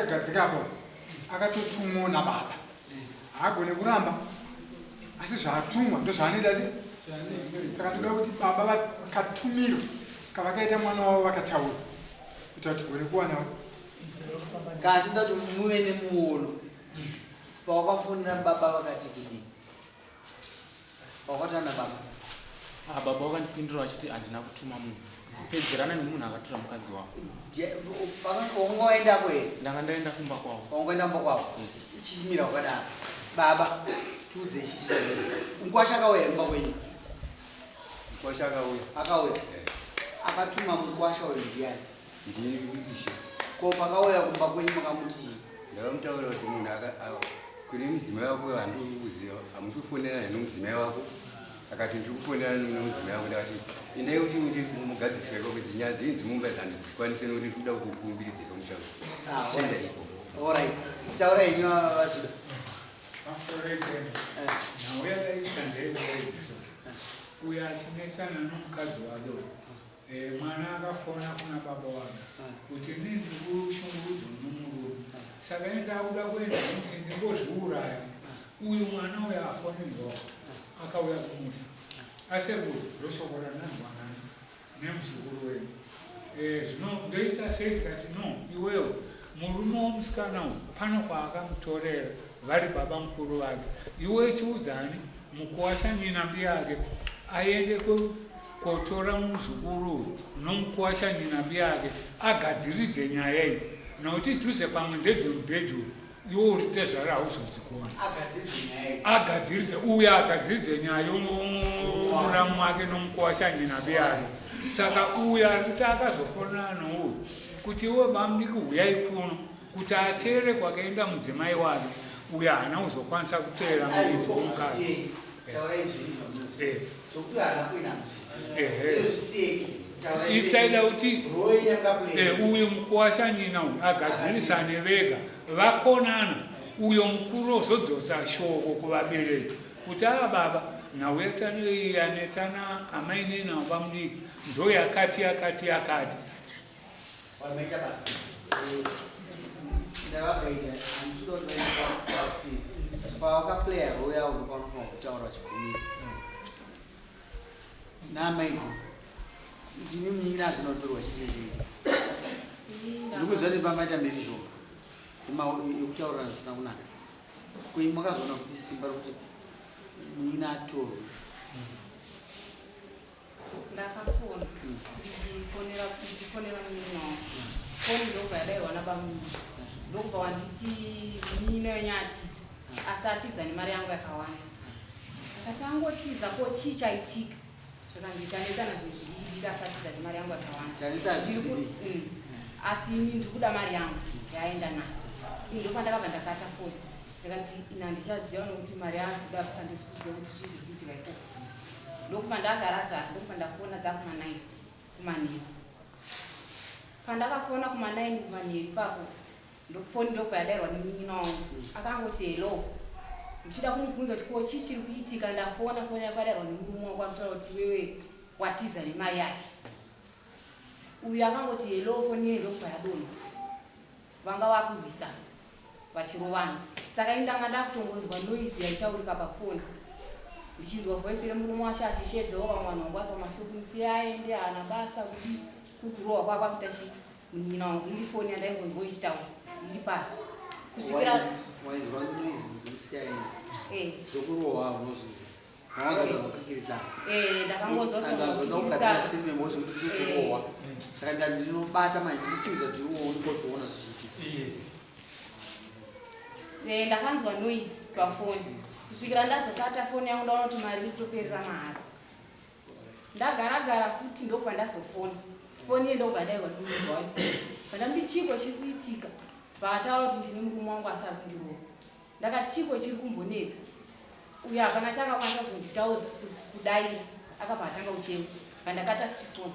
Patakagadzika apo akatotumwa nababa. Haagone kuramba asi zvaatumwa ndozvaanoita se saka toda kuti baba vakatumiro kavakaita mwana wavo vakataura kuita kuti tigone kuwana. Kasi ndati muve nemuono pawakafonera baba vakati kudii Wakataura nababa? Ah, baba vakandipindura vachiti handina kutuma munhu. Kupedzerana nemunhu akatora mukadzi wavo. Wanga waendako here? Ndanga ndaenda kumba kwavo. Wanga waenda kumba kwavo? Yes. Chimira wakadaro. Baba, tiudze ichi chichaita. Mukwasha akauya here kumba kwenyu? Mukwasha akauya. Akauya. Akatuma mukwasha uyu ndiani? Ndiye ishe. Ko pakauya kumba kwenyu makamuti chii? Ndakamutaurira kuti munhu kune mudzimai wako handiri kuziva, hamusi kufonerana nomudzimai wako. Akati ndiri kufonerana nomudzimai wako. Ndakati endai kuti kuti mugadzirise ikoko idzi nyaya dzenyu dzemumba idzi handidzikwanise nokuti ndiri kuda kuti ukumbiridzei pamusha. Ah, Chienda ikoko. Alright. Taura henyu vaZuda. Pamusoro nhau yakaita ndeyekuti uyo achinetsana nomukadzi wake uyu. Eh, mwana akafona kuna baba wake kuti ini ndiri kushungurudzwa nomurume saka ini ndakuda kuenda kuti ndingozviuraya. Uyu mwana uyu afonirwa akauya kumusha asekuru ndoshoko rananzwa nani nemuzukuru wenyu. Eh, zvino ndoita sei? Tikati no, iwewe murume womusikana uyu pano kwaakamutorera vari baba mukuru vake, iwe chiudzani mukuwasha nyina mbiyake aende kotora muzukuru uyu nomukuwasha nyina mbiyake agadziridze nyaya idzi, nokuti dhuze pamwe ndedzemubhedhuru, iwe uri tezvara hauzodzikona. Agadziridze uyo agadziridze nyaya yomuramu wake nomukuwasha nyina mbiyake. Saka uyo ari kuti akazokonana nouyu kuti iwe bamudiki huyai kuno kuti ateere kwakaenda mudzimai wake, uyo haana kuzokwanisa kuteera muridzi womukadzi. Isaida kuti uyu mukuwasha nyina uyu agadzirisane vega vakonana, uyo mukuru ozodzosa shoko kuvabereki kuti ava baba nhau yanetsana amainini navo bamudiki ndo yakati yakati yakati. Maita basa. Ndavagaita handisi kuda kuti vaende kwakusiri. Pawakaplaya role yavo ndopanofanira kutaura vachigumira. Naamaiko ndimi munin'ina azvinotorwa chichecheita. Ndikuziva kuti pamaita mhirizhonga yekutaurirana zvisina kunaka. Ko imi makazoona kupi simba rekuti munin'ina atorwe? Ndakafona ndichifonera ndichifonera munin'ina wangu, foni ndokubva yadairwa nabamunini, ndokubva wanditi munin'ina wenyu atiza, asi atiza nemari yangu yakawanda. Akati angotiza, ko chii chaitika? Zvakanzi tanetsana zvinhu zvidiki asi atiza nemari yangu yakawanda. Tanetsana zvinhu zvidiki. Asi ini ndiri kuda mari yangu yaaenda nayo. Ini ndopandakabva ndakata foni, ndakati ini handichaziva nokuti mari yakuda, handisi kuziva kuti chii zviri kuitika ikoko. Ndokubva ndagara gara, ndokubva ndafona dzakuma 9 kumanheru. Pandakafona kuma 9 kumanheru ipapo, ndokufoni ndokubva yadairwa nemunin'ina wangu. Akangoti hello, ndichida kumubvunza kuti ko chii chiri kuitika, ndafona foni yako yadairwa nemurume wako akutaura kuti iwewe watiza nemari yake. Uyu akangoti hello, foni iye ndokubva yadonha. Vanga vakurwisana vachirovana, saka ini ndanga ndakutongonzwa noise yaitaurika pafoni, ndichinzwa voice remurume wacho achishedzawo vamwe vanhu vangu vari pamashopu, musiye aende, haana basa kudii, kuri kurohwa kwaa kwakuita chii munin'ina wangu. Iri foni yandaingonzwa ichitaura iri pasi kusvikira Wainzwa noise dzimusiya aende? Eh. Dzokurohwa unozvinzwa? Mawanza kukikirisana. Eh, ndakangonzwa kuti Ndazwa kugadzira statement mozi kuti kurohwa. Saka ndinobata manje ndikuudza kuti iwe uri kochiona zvichiitika. Yes. Eh, ndakanzwa noise pafoni kusvikira ndazokata foni yangu, ndaona kuti mari iri kutoperera mahara. Ndagara gara futi ndokubva ndazofona foni iye, ndokubva ndairwa nemunhu wacho. Pandamuti chiko chiri kuitika, vakataura kuti ndine murume wangu asi ari kundirova. Ndakati chiko chiri kumbonetsa uyo, hapana chaakakwanisa kuzonditaudza kudaira, akabva atanga kuchema. Pandakata futi foni,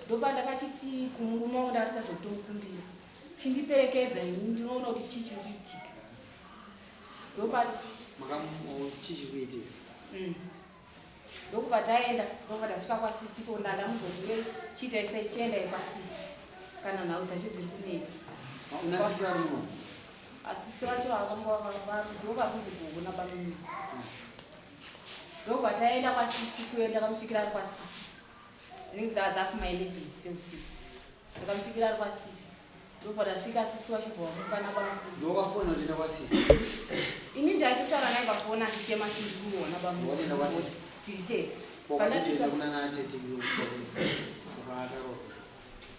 ndopandakachiti kumurume wangu, ndakati ndazvokutomukumbira chindiperekedza ini ndinoona kuti chii chiri kuitika. Ndopa Chii chiri kuitika? Ndokubva taenda, ndokubva tasvika kwasisi ko, ndandamuzoti we chiitai sei, chiendai kwasisi kana nhau dzacho dziri kunetsa. Una sisi vari muno? Asisi vacho ndovakunzi gogo nabamunini. Ndobva taenda kwasisi kuyo ndakamusvikira ari kwasisi. Dzinenge dzava dzafuma 11 dzeusiku. Ndakamusvikira ari kwasisi. Ndobva tasvika sisi wacho bva wamupa nabamukuru. Ndowakafona uchienda kwasisi? Ini ndaitotaura naye pafoni achichema tiri kuona Wakaenda kwasisi? Tiri tese. Wakatoenda kuna natete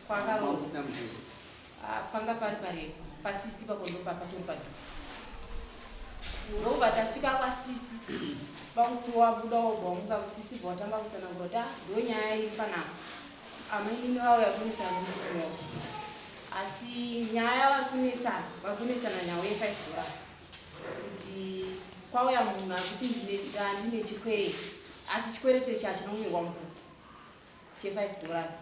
Kwakaroorwa. Musina mudhuze. Ah, panga pari parefu pasisi papo ndopapatori padhuze. Ndobva tasvika kwasisi bamukuru wabuda wobva wamuka sisi bva watanga kutsanangura kuti ah, ndo nyaya iri panapa. Amainini vauya kunetsana nemurume wavo. Asi nyaya vari kunetsana, vari kunetsana nhau ye5 dollars. Kuti kwauya munhu ari kuti ndine chikwereti, asi chikwereti ichi hachina kunyorwa mubhuku che5 dollars.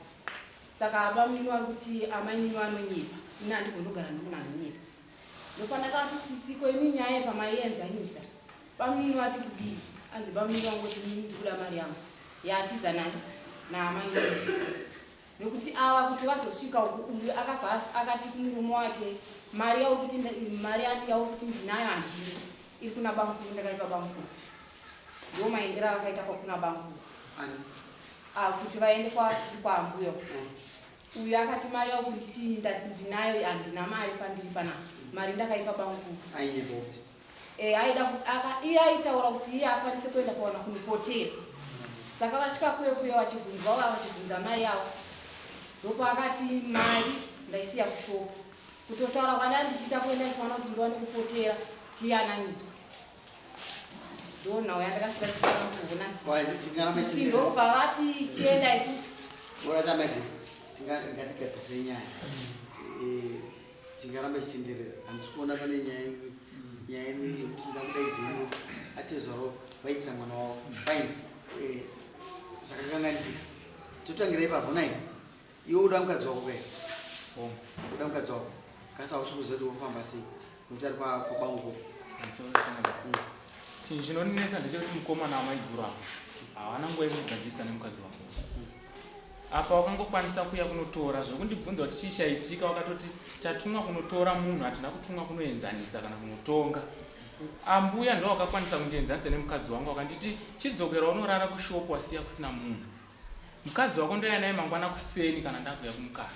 Saka bamunini vari kuti amainini vanonyepa, ini handigoni kugara nemunhu anonyepa. Ndopandakati sisi ko ini nyaya yepamaienzanisa bamunini vati kudii? Anzi bamunini vangoti inini ndikuda mari yangu yatiza nani naamainini. Nekuti ava kuti vazosvika uku uyu akabva akati kumurume wake mari yauri kuti mari yauri kuti ndinayo handina iri kuna bamukuru ndakaipa bamukuru. Ndo maendero avakaita kwakuna bamukuru. Ah, kuti vaende kwaambuya. Uyu akati mari yauri kuti ndinayo handina mari pandiri panapa. Mari ndakaipa bamukuru. Ainyepa kuti. Aida iye aitaura kuti iye akwanise kuenda kuwana kunopotera. Saka vasvika kuye kuye vachibvunzwa vachibvunza mari yavo. Ndopaakati mari ndaisiya kushopu. Kutotaura kwandanga ndichiita kuenda ndichiona kuti ndiwane kupotera tiyananiswe. Ndonhau yandakasvika ndichiona kuona sisi. Ndobva vati chienda isu. Ngatigadzise nyaya. Tingaramba tichitenderera. Handisi kuona pane nyaya yekuti ndakudaidzei atezvaro vaitira mwana wavo. Fine. Zvakakanganisika. Totangira ipapo nai. Iwe uda mukadzi wako kai? Uda mukadzi wako. Kasi hausi kuziva kuti wofamba sei. Nekuti ari kwabangu. Chinhu chinondinetsa ndechekuti mukomana wamaiguru ava havana nguva yekugadzirisa nemukadzi wako. Apa wakangokwanisa kuuya kunotora zvekundibvunza kuti chii chaitika, wakatoti tatumwa kunotora munhu, hatina kutumwa kunoenzanisa kana kunotonga. Ambuya ndo wakakwanisa kundienzanisa nemukadzi wangu, wakanditi chidzokera unorara kushopu wasiya kusina munhu. Mukadzi wako ndoya naye mangwana kuseni kana ndakuya kumukana.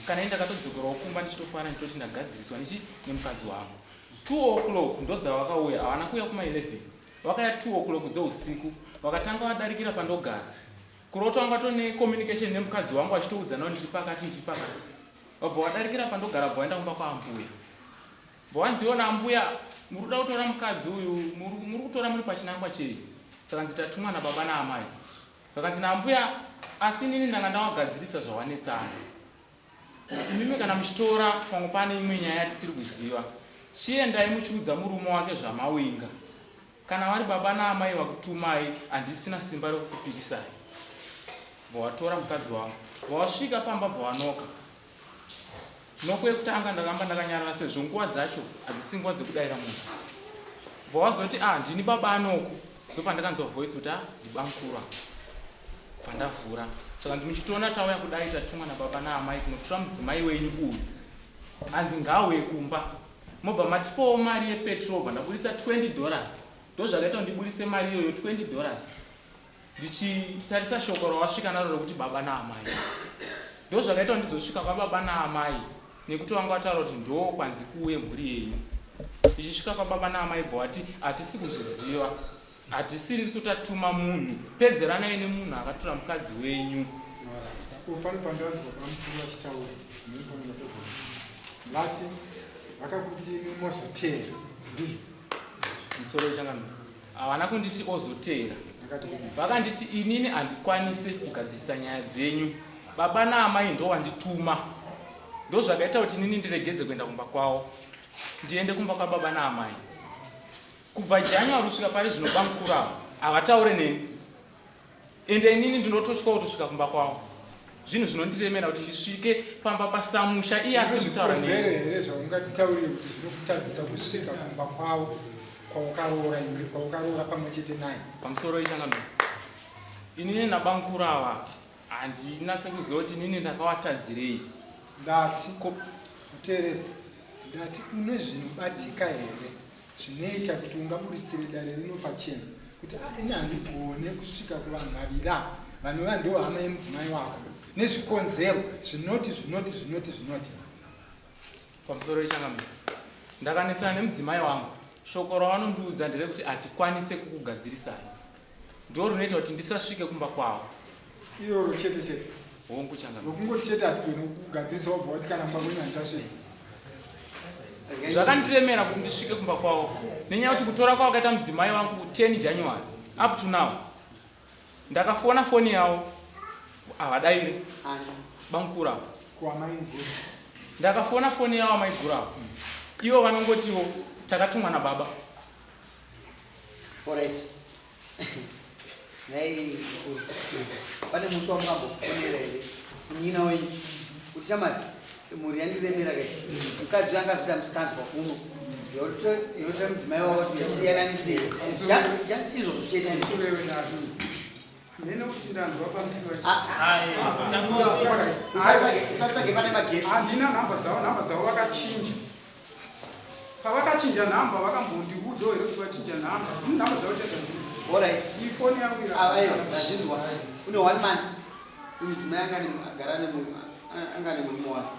Kana ini ndakatodzokerawo kumba ndichitofara ndichitoti ndagadziriswa nechi nemukadzi wangu. 2 o'clock ndodzavakauya, havana kuuya kuma 11. Vakauya 2 o'clock dzeusiku, vakatanga vadarikira pandogara. Kurota wanga tone communication nemukadzi wangu achitoudzana ndiri pakati ndiri pakati. Vabva vadarikira pandogara bva vaenda kumba kwaambuya. Bva wanziona ambuya muri kuda kutora mukadzi uyu, muri kutora muri pachinangwa chei? Zvakanzi tatumwa nababa naamai. Zvakanzi naambuya asi inini ndanga ndawagadzirisa zvawanetsana. Imimi kana muchitora pamwe pane imwe nyaya yatisiri kuziva. Chiendai muchiudza murume wake zvamawinga. Kana vari baba naamai vakutumai handisina simba rekukupikisai. Bva watora mukadzi wangu. Bva wasvika pamba bva wanoka. Noko yekutanga ndaramba ndakanyarara sezvo nguva dzacho hadzisi nguva dzekudaira munhu. Bva wazoti ah ndini baba anoko. Ndopandakanzwa voice kuti ah ndibamukuru ava. Bva ndavhura. Saka muchitoona tauya kudai tatumwa nababa naamai kunotora mudzimai wenyu uyu. Hanzi ngaauye kumba. Mobva matipawo mari yepetrol bva ndaburitsa $20. Ndozvakaita kuti ndiburitse mari iyoyo $20. Ndichitarisa shoko rawasvika naro rekuti baba naamai. Ndozvakaita kuti ndizosvika kwababa naamai nekuti vanga vataura kuti ndo kwanzi kuuye mhuri yenyu. Ndichisvika kwababa naamai bva vati hatisi kuzviziva. Hatisirisu tatuma munhu. Pedzeranai nemunhu akatora mukadzi wenyu. Pano pandanzwa bamukuru vachitaura vati vakakuti mozoteera ndizvo. Musoro wechangamire. Havana kunditi ozoteera. Vakanditi inini handikwanise kugadzirisa nyaya dzenyu. Baba naamai ndo wandituma. Ndozvakaita kuti inini ndiregedze kuenda kumba kwavo. Ndiende kumba kwababa naamai. Kubva January kusvika pari zvino bamukuru ava havataure neni. Ende inini ndinototyawo kutosvika kumba kwavo. Zvinhu zvinondiremera kuti chisvike pamba pasamusha iye asi kutaura neni. Zvinozvikodzero here zvaungatitaurire kuti zvinokutadzisa kusvika kumba kwavo kwaukaroora iwe kwaukaroora pamwe chete naye? Pamusoro ichangamire. Inini nabamukuru ava handinatse kuziva kuti inini ndakavatadzirei. Ndati kuteerera. Ndati une zvinobatika here zvinoita kuti ungaburitsire dare rino pachena kuti ah, ini handigone kusvika kuvanhu vaviri ava vanova ndo hama yemudzimai wako nezvikonzero zvinoti zvinoti zvinoti zvinoti. Pamusoro yechangamire, ndakanetsana nemudzimai wangu. Shoko ravanondiudza nderekuti hatikwanise kukugadzirisai. Ndiro rinoita kuti ndisasvike kumba kwavo. Iroro chete chete. Hongu changamire. Nokungoti chete hatigone kugadzirisa wobva wati kana mumba kwenyu handichasviki. Zvakandiremera kuti ndisvike kumba kwavo nenyaya yekuti kutora kwavakaita mudzimai wangu 10 January up to now ndakafona foni yavo havadaire bamukuru avo. Kuamaiguru. Ndakafona foni yavo amaiguru avo. Ivo vanongotiwo takatumwa nababa. Alright. Nhai mukuru. Pane musi wamukambofonera here munyina wenyu kuti shamwari mhuri yandiremera kai mukadzi uyu anga asida musikanzwa kuno yotora mudzimai wavo kuti yatiyananisei just izvozvo chete. Nene kuti ndanzwa pambiwa. Usatsvage pane magetsi. Handina nhamba dzavo, nhamba dzavo vakachinja. Pavakachinja nhamba vakambondiudzawo here kuti vachinja nhamba. Ini nhamba dzavo chadzazii. Alright. Ifoni yangu ira. Ayo, ndazvinzwa. Une one man. Mudzimai anga agara nemurume anga nemurume wake.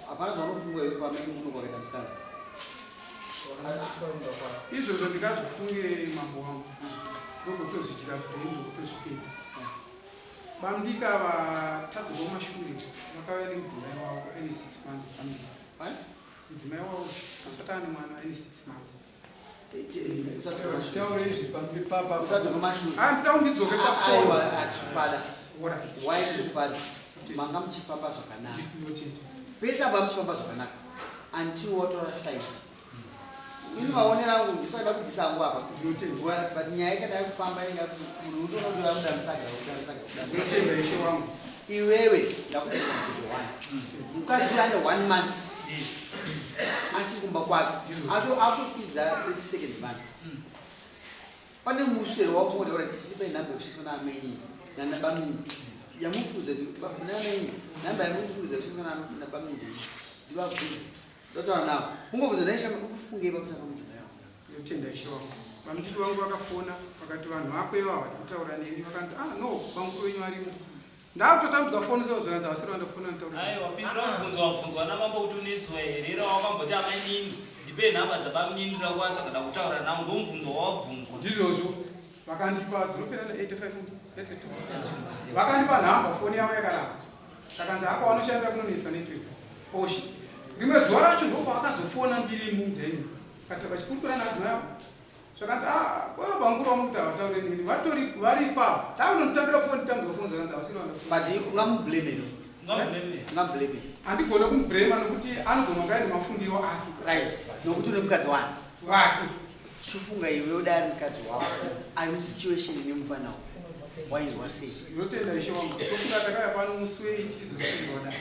Hapana zvaunofunga here pamene muno kwakaita musikana. Izvozvo ndingazvifunge mambo wangu. Ndokutozvidyira brain ndokutozvipedza. Bamdika vatadzirwa kumashure vakauya nemudzimai wavo aine 6 months family. Mudzimai wavo asati ane mwana aine 6 months. Taure izvi papa. Usadzoka mashure. Ah, ndoda kundidzoke pafoni. Aiwa, asikupada. Why sikupada? Manga muchifamba zvakanaka. Pese apa muchifamba zvakanaka. Until watora side. Ini maonero angu ndisada kubvisa hangu apa. But nyaya ikada kufamba inga munhu utoona kuti vakuda musaga, vakuda musaga, vakuda musaga. Ndotenda ishe wangu. Iwewe ndakupedza mubvunzo one. Mukadzi uyu ane one month asi kumba kwake ato akupidza second month. Pane musi here wakungotaura kuti chichipai nhamba yekushandiswa naamai nabamini yamupfudza kuti naamai nhamba yamupfudza kushandiswa nabamini ndivabvunze ndotaura navo kungobvunza ndaisha kufungei pamusana pamudzimai wangu. Ndinotenda ishe wangu. Vamukiti vangu vakafona vakati vanhu vako ivo havadi kutaura neni vakanzi ah no vamukuru venyu varimo. Ndakutotambudzwa foni so zvakanzi havasiri vandafona nditaura. Aiwa pindura mubvunzo wabvunzwa namambo kuti unezuva here rawakamboti amainini ndipei nhamba dzabamunini ndoda kuvatsvaga da kutaura navo ndomubvunzo wawabvunzwa. Ndizvozvo vakandipa dzinopera na 85 82 vakandipa nhamba foni yavo yakaramba kakanzi hako vanoshandira kunonetsa network oshi rimwe zuva racho ndopavakazofona ndiri mudheni kati vachikurukura naadzimai avo zvakanzi ah kweva banguru vangu kuti havataure neni vatori vari ipapo takunonditambira foni tambudzwa foni zvakanzi havasiri vana but ungamublame here ungamublame handigone kumublema nokuti anogona kunge aine mafungiro ake right nokuti une mukadzi wani wake Shufunga iwe udai ari mukadzi wako ari musituation ine mupfana uyu wainzwa sei? Ndinotenda ishe wangu. Tofunga takauya pano musi we8 izosindwa dai.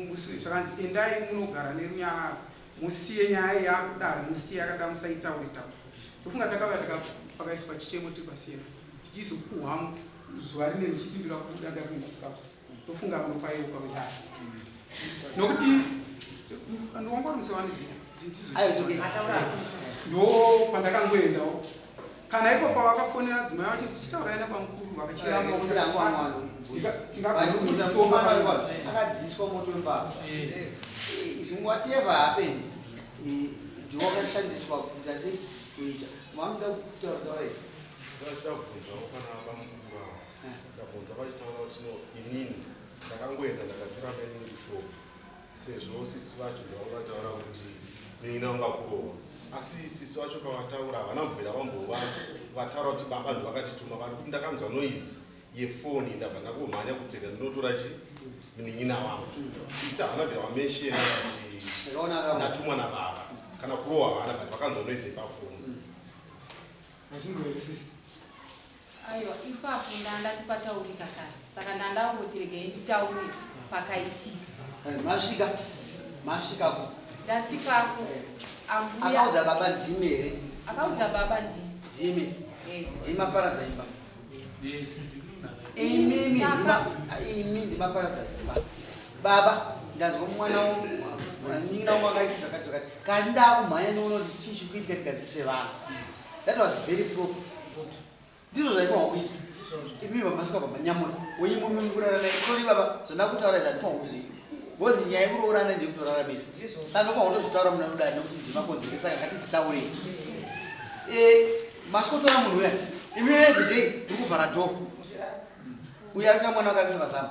Musi zvakanzi endai munogara nerunyararo musiye nyaya yakudaro musiye yakadaro musaitaure taure. Tofunga takauya pakaiswa chichemo tiri pasiyana tichizopuhwa zuva rine richiti ndoda kubuda ndakuenda Tofunga munopayeuka kudai. Nokuti wanga uri musi wandizvita. Ndo pandakangoendawo. Kana ipo pavakafonera dzimai vacho dzichitaura ina pamukuru vakachiramba akadziiswa moto wembavha. Whatever happened, ndiwo wakashandiswa kuita sei kuita. Vanoda kutaura taura here? Ndachida kubvunzawo pana bamukuru ava. Ndabvunza vachitaura kuti no inini ndakangoenda ndakatora mainini kushop sezvo sisi vacho ndavanga vataura kuti munin'ina wangu akurohwa asi sisi vacho pavataura havana kubvira vambova vataura kuti baba ndovakatituma vari kuti ndakanzwa noise yefoni ndabva ndangomhanya kuti rega ndinotora chi munin'ina wangu sisi havana kubvira vamenshena kuti ndatumwa nababa kana kurohwa havana but vakanzwa noise yepafoni Vachingoere sisi. Aiwa ipapo ndandati pataurika kare saka ndandangoti regai nditaure pakaitika. Eh, masvika masvikako Ndasvikako ambuya akaudza baba ndimi here akaudza baba ndini. ndimi Eh. ndima paradza imba Yes, imimi ndima imi ndima paradza imba baba ndanzwa mwana Munin'ina wangu akaita zvakati zvakati. Kasi ndakumhanya ndoona kuti chii chiri kuitika tigadzise vanhu. That was very proper. Ndizvo zvaifanirwa kuita. Imi vamasvika pamanyamura. Wenyu murume mukurara naye. Sorry baba, zvandakutaura izvi handifanirwa kuzviita. Because nyaya yekuroorana ndeyekutorara mese. Saka ndofanirwa kutozvitaura muna mudare nekuti ndimakonzere saka ngatidzitaurei. Eh, masvikotora munhu uya. Imi everyday muri kuvhara door. Uya ari kutora mwana wake ari kuisa pazamu.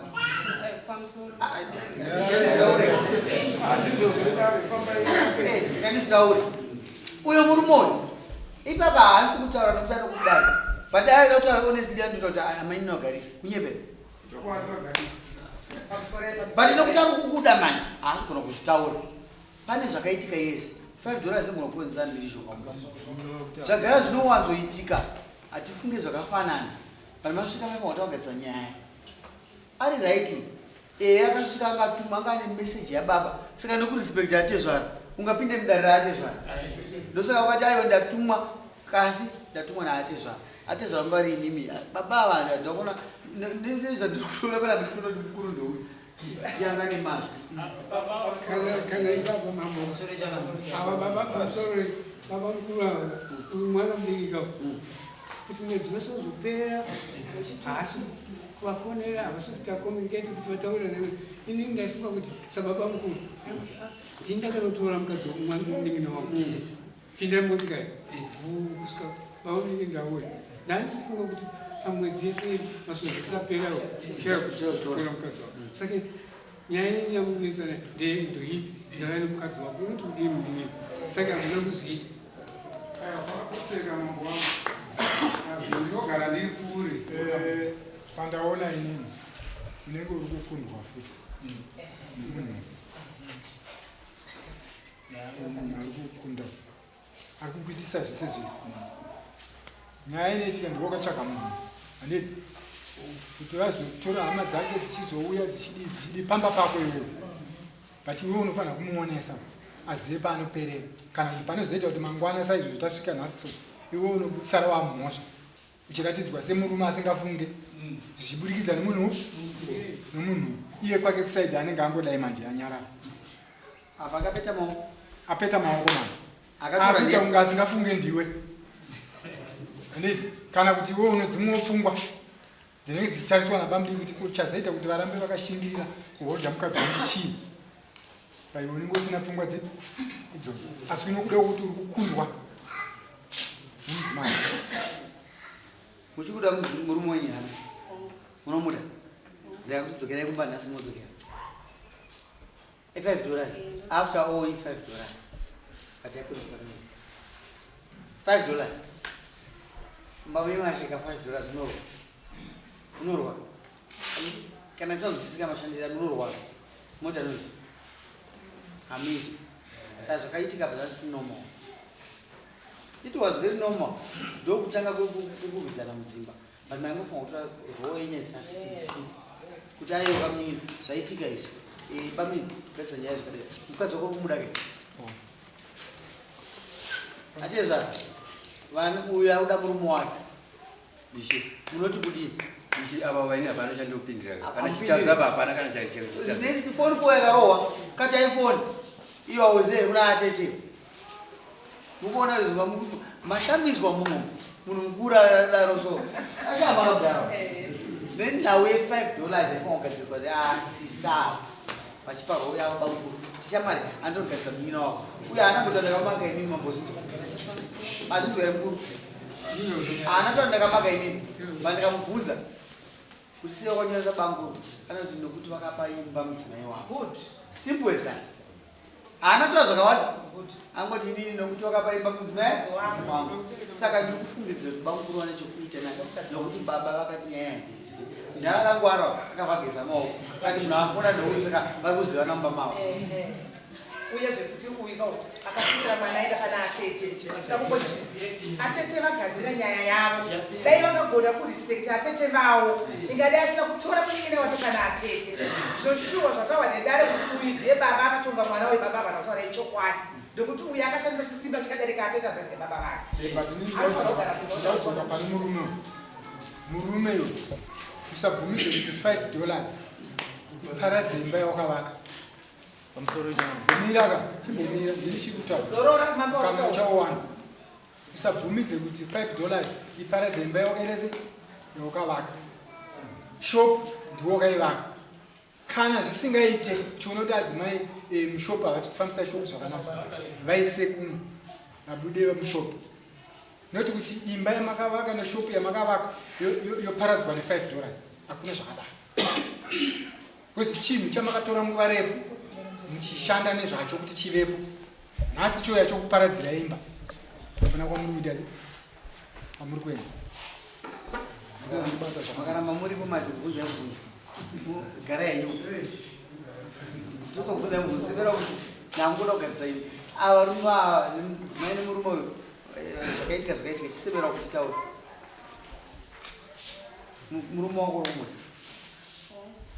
Ngandizvitaure. Uyo murume uyu ipapa haasi kutaura nokuti anokudai but aida kutaura honestly anotoita kuti amainini vagarisa kunyebera but nekuti ari kukuda manje haasi kugona kuzvitaura pane zvakaitika yes 5 dollars inogona kukonzesa mhirizhonga zvagara zvinowanzoitika hatifunge zvakafanana Vanhu vasvika vaiva watawagadzisa nyaya. Ari right uyu. Ehe akasvika akatuma anga ane message yababa. Saka nekurespect atezvara. Ungapinde mudare raatezvara. Ndosaka wakati aiwa ndatumwa kasi ndatumwa naatezvara. Atezvara vanga vari imimi. Baba ava ndakuona nezvandiri kuona pana ndikuona kuti mukuru ndouyu. Ndianga nemazwi. Kana ipapo mambo. Ava baba pamusoro baba mukuru ava mwana mudiki ka. Kuti mwedzi wese uzopera haasi kuvafonera havasi kuita communicate kuti vataura newe. Ini ndaifunga kuti sababa mukuru ndini ndakanotora mukadzi munin'ina wangu. Pinda mumotikari vhuu kusvika paunenge ndauya. Ndandichifunga kuti pamwedzi yese masvondo apera chero kutora mukadzi wako. Saka nyaya yenyu yamunetsana ndeye ndoipi ndauya nemukadzi wako unoti kudii munin'ina. Saka hamuna kuzviita. Kwakakotseka mambo wangu. Ndinogara ndiri kure. Eh, pandaona inini unenge uri kukundwa futi. Munhu ari kukunda ari kukuitisa zvese zvese. Nyaya inoitika ndiwe wakatsvaga munhu handiti kuti vazotora hama dzake dzichizouya dzichidii dzichidii pamba pako iwewe but iwewe unofanira kumuonesa azive paanoperera kana kuti panozoita kuti mangwana saizvozvo tasvika nhasi so iwewe unosara wamhosva uchiratidzwa semurume asingafunge zvichiburikidza nemunhu nomunhu iye kwake kusaidi anenge angodai manje anyarara apa akapeta maoko apeta maoko manje akuita kunge asingafunge ndiwe anditi kana kuti iwe une dzimwewo pfungwa dzinenge dzichitariswa nabamdii kuti chazoita kuti varambe vakashingirira kuhodha mukadzi wangu chii paiwe unenge usina pfungwa dzipi idzodzo asi unokuda kuti uri kukundwa nemudzimai muchikuda murume wenyu hana munomuda ndikakuti dzokerai kumba nhasi modzokera i5 dollars after all i5 dollars but yakonzesa kunetsa 5 dollars mbavhu yemasheka 5 dollars unorwa unorwa kana isanzwisisika mashandiro ano unorwa mota noise hamuiti saka zvakaitika pa zvasi normal it was very normal ndokutanga kwekurwisana mudzimba but maingofunga kutora roo yenyaya sisi kuti aiwa bamnini zvaitika izvi eh, bamnini gadzisa nyaya zvakadai mukadzi wako kumuda ke oh. atezvara vanhu uyu akuda murume wake Ishe. Munoti kudii? Ishe ava vaini hapana chandopindira. Kana chitadza apa hapana kana chaichero. Next phone call yakarohwa. Kata iphone. Iyo awezere kuna atete. Mukuona zuva mashamiswa muno. Munhu mukuru adaro so. Ashama kudaro. Nenhau ye 5 dollars yakanogadzirwa ah sisa. Vachipa role yavo bamukuru. Tichamari andogadzisa munyina wako. Uye haana kuita ndakamaka inini mambozvinzwa. Mazvinzwa here mukuru? Haana taura ndakamaka inini. Pandikamubvunza kuti sei wakanyoresa bamukuru anoti nokuti vakapa imba mudzimai wako. Simple as that. Haana taura zvakawanda. Angoti inini nokuti wakapa imba mudzimai wangu. Saka ndiri kufungidzira kuti bamukuru vane chekuita nako nokuti baba vakati nyaya handisi. Ndara akangwara akavageza maoko. Akati munhu afona ndouyu saka vari kuzivana mumba mavo. Uyezve futi uyu ka akatumira mwana aenda pana atete tida kungoti zvizive atete vagadzira nyaya yavo dai vakagona kurespekta atete vavo ingadai asina kutora munin'ina wake pana atete zvoshuwa zvataurwa nedare kuti uyu ndiye baba akatonga mwana uyu baba havana kutaura ichokwadi ndokuti uyu akashandisa chisimba chikadarika atete hanzvadzi yababa vake eh, ndadzoka pane murume uyu murume uyu usabvumidze kuti 5 dollars iparadze imba yawakavaka. Pamusoro Mira ka, chimbomira, ndiri chikutaura. Kana uchawana. Usabvumidze kuti 5 dollars iparadze imba yawakaita yawakavaka. Shop ndiwo wakaivaka. Kana zvisingaite, chiona kuti adzimai eh, mushop havasi kufambisa shop zvakanaka. Vaise kumwe. Vabude mushop. Not kuti imba yamakavaka neshop yamakavaka yoparadzwa ne 5 dollars. Hakuna zvakadaro. Because chinhu chamakatora nguva refu muchishanda nezvacho kuti chivepo nhasi chouya chokuparadzira imba hapana kwamuri kuita se kwamuri kuenda makaramba muripo mati kubvunza mubvunzo gara henyu tozokubvunza mubvunzo sepera kusisi nangoda kugadzisa imi ava varume ava mudzimai nemurume uyu eh, zvakaitika zvakaitika chisevera kuti taura murume wako uri kumuda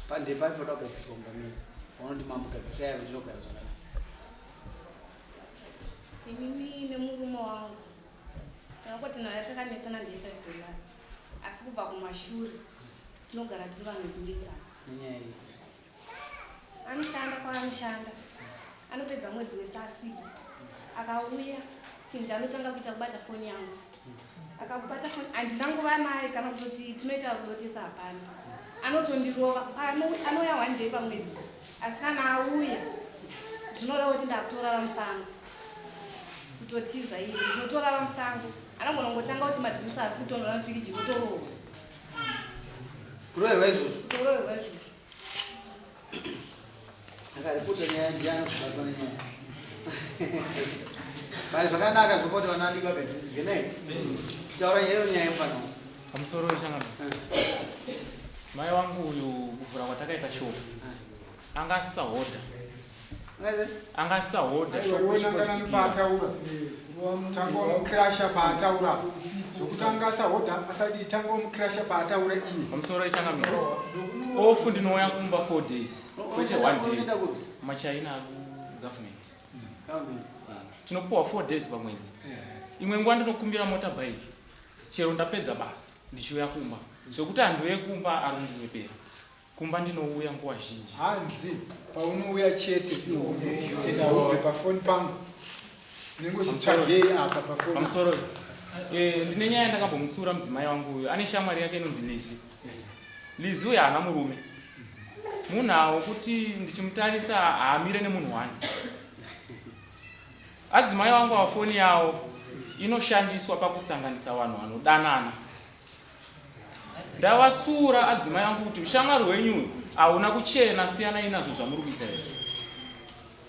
Pandepapi poda kugadziswa mumba menyu? Waunoti mambo gadzisai apa ndinogara zvakanaka. Inini nemurume wangu takangoti naye takanetsana ndeye 5 dollars asi kubva kumashure tinogara tiri vanhu vekunetsana. Nenyaya iyi. Anoshanda kwaanoshanda anopedza mwedzi wese asipo akauya chinhu chaanotanga kuita kubata foni yangu akabata foni handina nguva naye kana kutoti tinoita rudo tese hapana anotondirova anouya one day pamwedzi asi kana auya ndinoda kuti ndakutorara musango kutotiza iye ndinotorara musango anogona kungotanga kuti madrinks haasi kutonhora mufiriji kutorohwa kuroherwa izvozvo kutoroherwa izvozvo Akaripota nyaya ndiani kubatwa nenyaya. Bari zvakanaka zvokuti vana vadiki vagadzisizwe nei. Taura nyaya iyo nyaya yemufana. Pamusoro wechangano. Mai wangu uyu kuvhura kwatakaita shop. Anga asisahodha. Anga asisahodha shop. Paataura. Tanga wamukrasha paataura. Zvokuti anga asahodha asati tanga wamukrasha paataura iye. Pamusoro wechangamiro. Ofu ndinouya kumba 4 days. Kwete one day. Machaina government. Tinopuwa 4 days pamwedzi. Imwe nguva ndinokumbira motorbike. Chero ndapedza basa ndichiuya kumba. Zvekuti handiuye kumba ari kundinyepera. Kumba ndinouya nguva zhinji. Hanzi paunouya chete tenda ubve pafoni pangu unenge uchitsvagei apa pafoni. Pamusoro eh, ndine nyaya ndakambomutsiura mudzimai wangu uyu ane shamwari yake inonzi Lizzy. Lizzy uyu haana murume. Munhu awo kuti ndichimutarisa haamire nemunhu wani. Adzimai wangu ava foni yawo inoshandiswa pakusanganisa vanhu vanodanana. Ndavatsiura adzimai angu kuti ushamwari hwenyu uyu hauna kuchena siyanai nazvo zvamuri kuita izvi.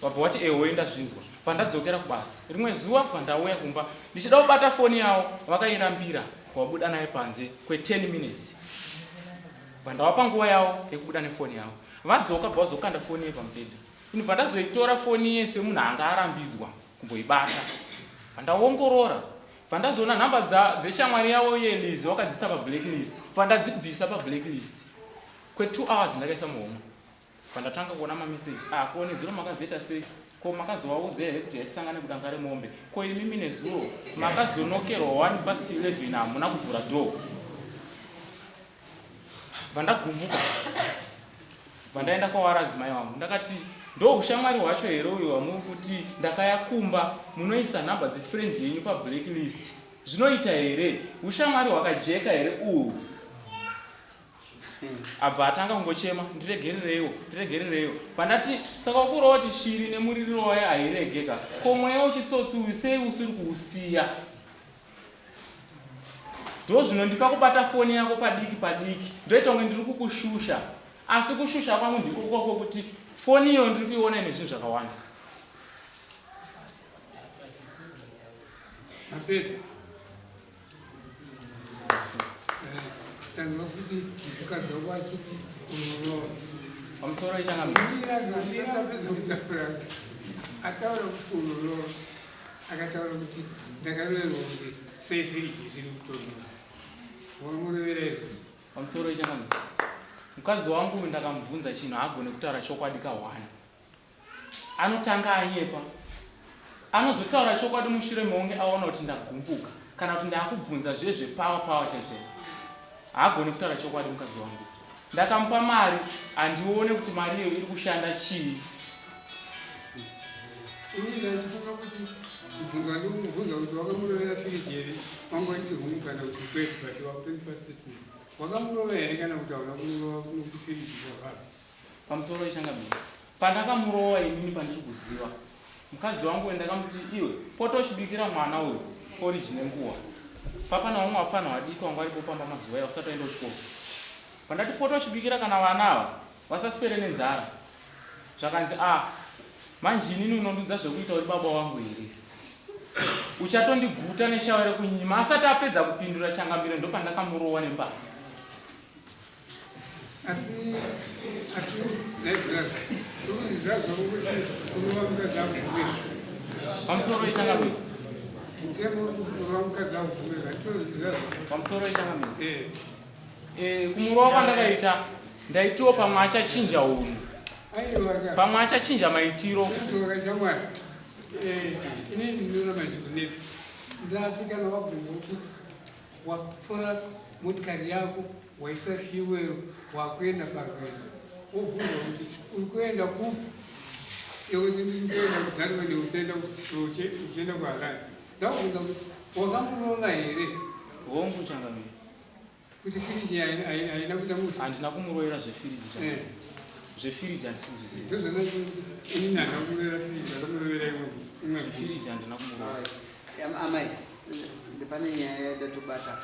Vabva vati ehoyi ndazvinzwa. Pandadzokera kubasa rimwe zuva pandauya kumba ndichida kubata foni yavo vakairambira vabuda nayo panze kwe 10 minutes. Bva nguva yavo yekubuda nefoni yavo. Vadzoka bva vazokanda foni iye pamubhedha. Ini bva ndazoitora foni iye semunhu anga arambidzwa kumboibata. Bva ndaongorora Bva ndazoona nhamba dza dzeshamwari yavo iye Lizzy wakadziisa pa blacklist. Bva ndadzibvisa pa blacklist. Kwe 2 hours ndakaisa muhomwe. Bva ndatanga kuona ma message. Ah ko nezuro makazoita sei? Ko makazovaudza here kuti hatisangane kudanga remombe? Ko imimi nezuro makazonokerwa 1 past 11 hamuna kuvhura door. Bva ndagumbuka. Bva ndaenda kwavari adzimai wangu ndakati ndo ushamwari hwacho here uyu hwamuri kuti ndakaya kumba munoisa nhamba dzefriend yenyu pablack list zvinoita here ushamwari hwakajeka here uhu abva atanga kungochema ndiregerereiwo ndiregerereiwo pandati saka ukurova kuti shiri nemuririro wayo hairegeka ko mweya wechitsotsi uyu sei usiri kuusiya Ndozvinondipa kubata foni yako padiki padiki ndoita kunge ndiri kukushusha asi kushusha kwangu ndiko kwako kuti foni iyo ndiri kuiona ine zvinhu zvakawanda. Mapedza. Tanzwa kuti mukadzi wako achiti unorova. Pamusoro ichangamira. Mira, mira, kutaura. Ataura kuti unorova. Akataura kuti ndakaroverwa kunge sei firiji isiri kutonhora. Wamurovera izvo. Pamusoro ichangamira. Mukadzi wangu uyu ndakamubvunza chinhu haagone kutaura chokwadi kahwani. Anotanga anyepa. Anozotaura chokwadi mushure mekunge aona kuti ndagumbuka kana kuti ndakubvunza zviye zvepower power chaizvo. Haagone kutaura chokwadi mukadzi wangu. Ndakamupa mari handione kuti mari iyo iri kushanda chii. Ini ndachifunga kuti mubvunzo wandikubvunza kuti wakamurovera firiji here wanga uchiti hongu kana kuti kwete but wakutondipa statement. Wakamurova here kana kuti hauna kumurova nokuti firiji zvavhara? Pamusoro ichangamire. Pandakamurova inini pandiri kuziva mukadzi wangu uyu ndakamuti iwe pota uchibikira mwana uyu poriji nenguwa. Papa na vamwe vapfana vadiki vanga varipo pamba mazuva aya usati waenda kuchikoro. Pandati pota uchibikira kana vana ava vasaswere nenzara. Zvakanzi ah manje inini unondiudza zvekuita uri baba wangu here? Uchatondiguta neshawa rekunyima. Asati apedza kupindura changamire ndopandakamurowa nembama. Asi asi naizvozvo kuti kurova mukadzi akubvumira. Pamusoro ichangamire. Mutemo kurova mukadzi akubvumira. Pamusoro ichangamire. Eh. Eh, kumurova kwandakaita ndaitiwo pamwe achachinja unhu pamwe achachinja maitiro eh, ini ndinoona mazikunetsa ndati kana wabvunza kuti watora motikari yako waisa fuel wakuenda parwendo wobvunza kuti uri kuenda kupi yekuti ndiri kuenda kudzanwene uchienda kuharare ndakubvunza kuti wakamurova here hongu changamire Kuti firiji haina kuita mushe. Handina kumuroyera zvefiriji. Eh. Zvefiriji handisi kuzviziva. Ndozvana ini handina kumuroyera firiji, ndakamuroyera imwe imwe firiji handina kumuroyera. Amai, pane nyaya yandatobata.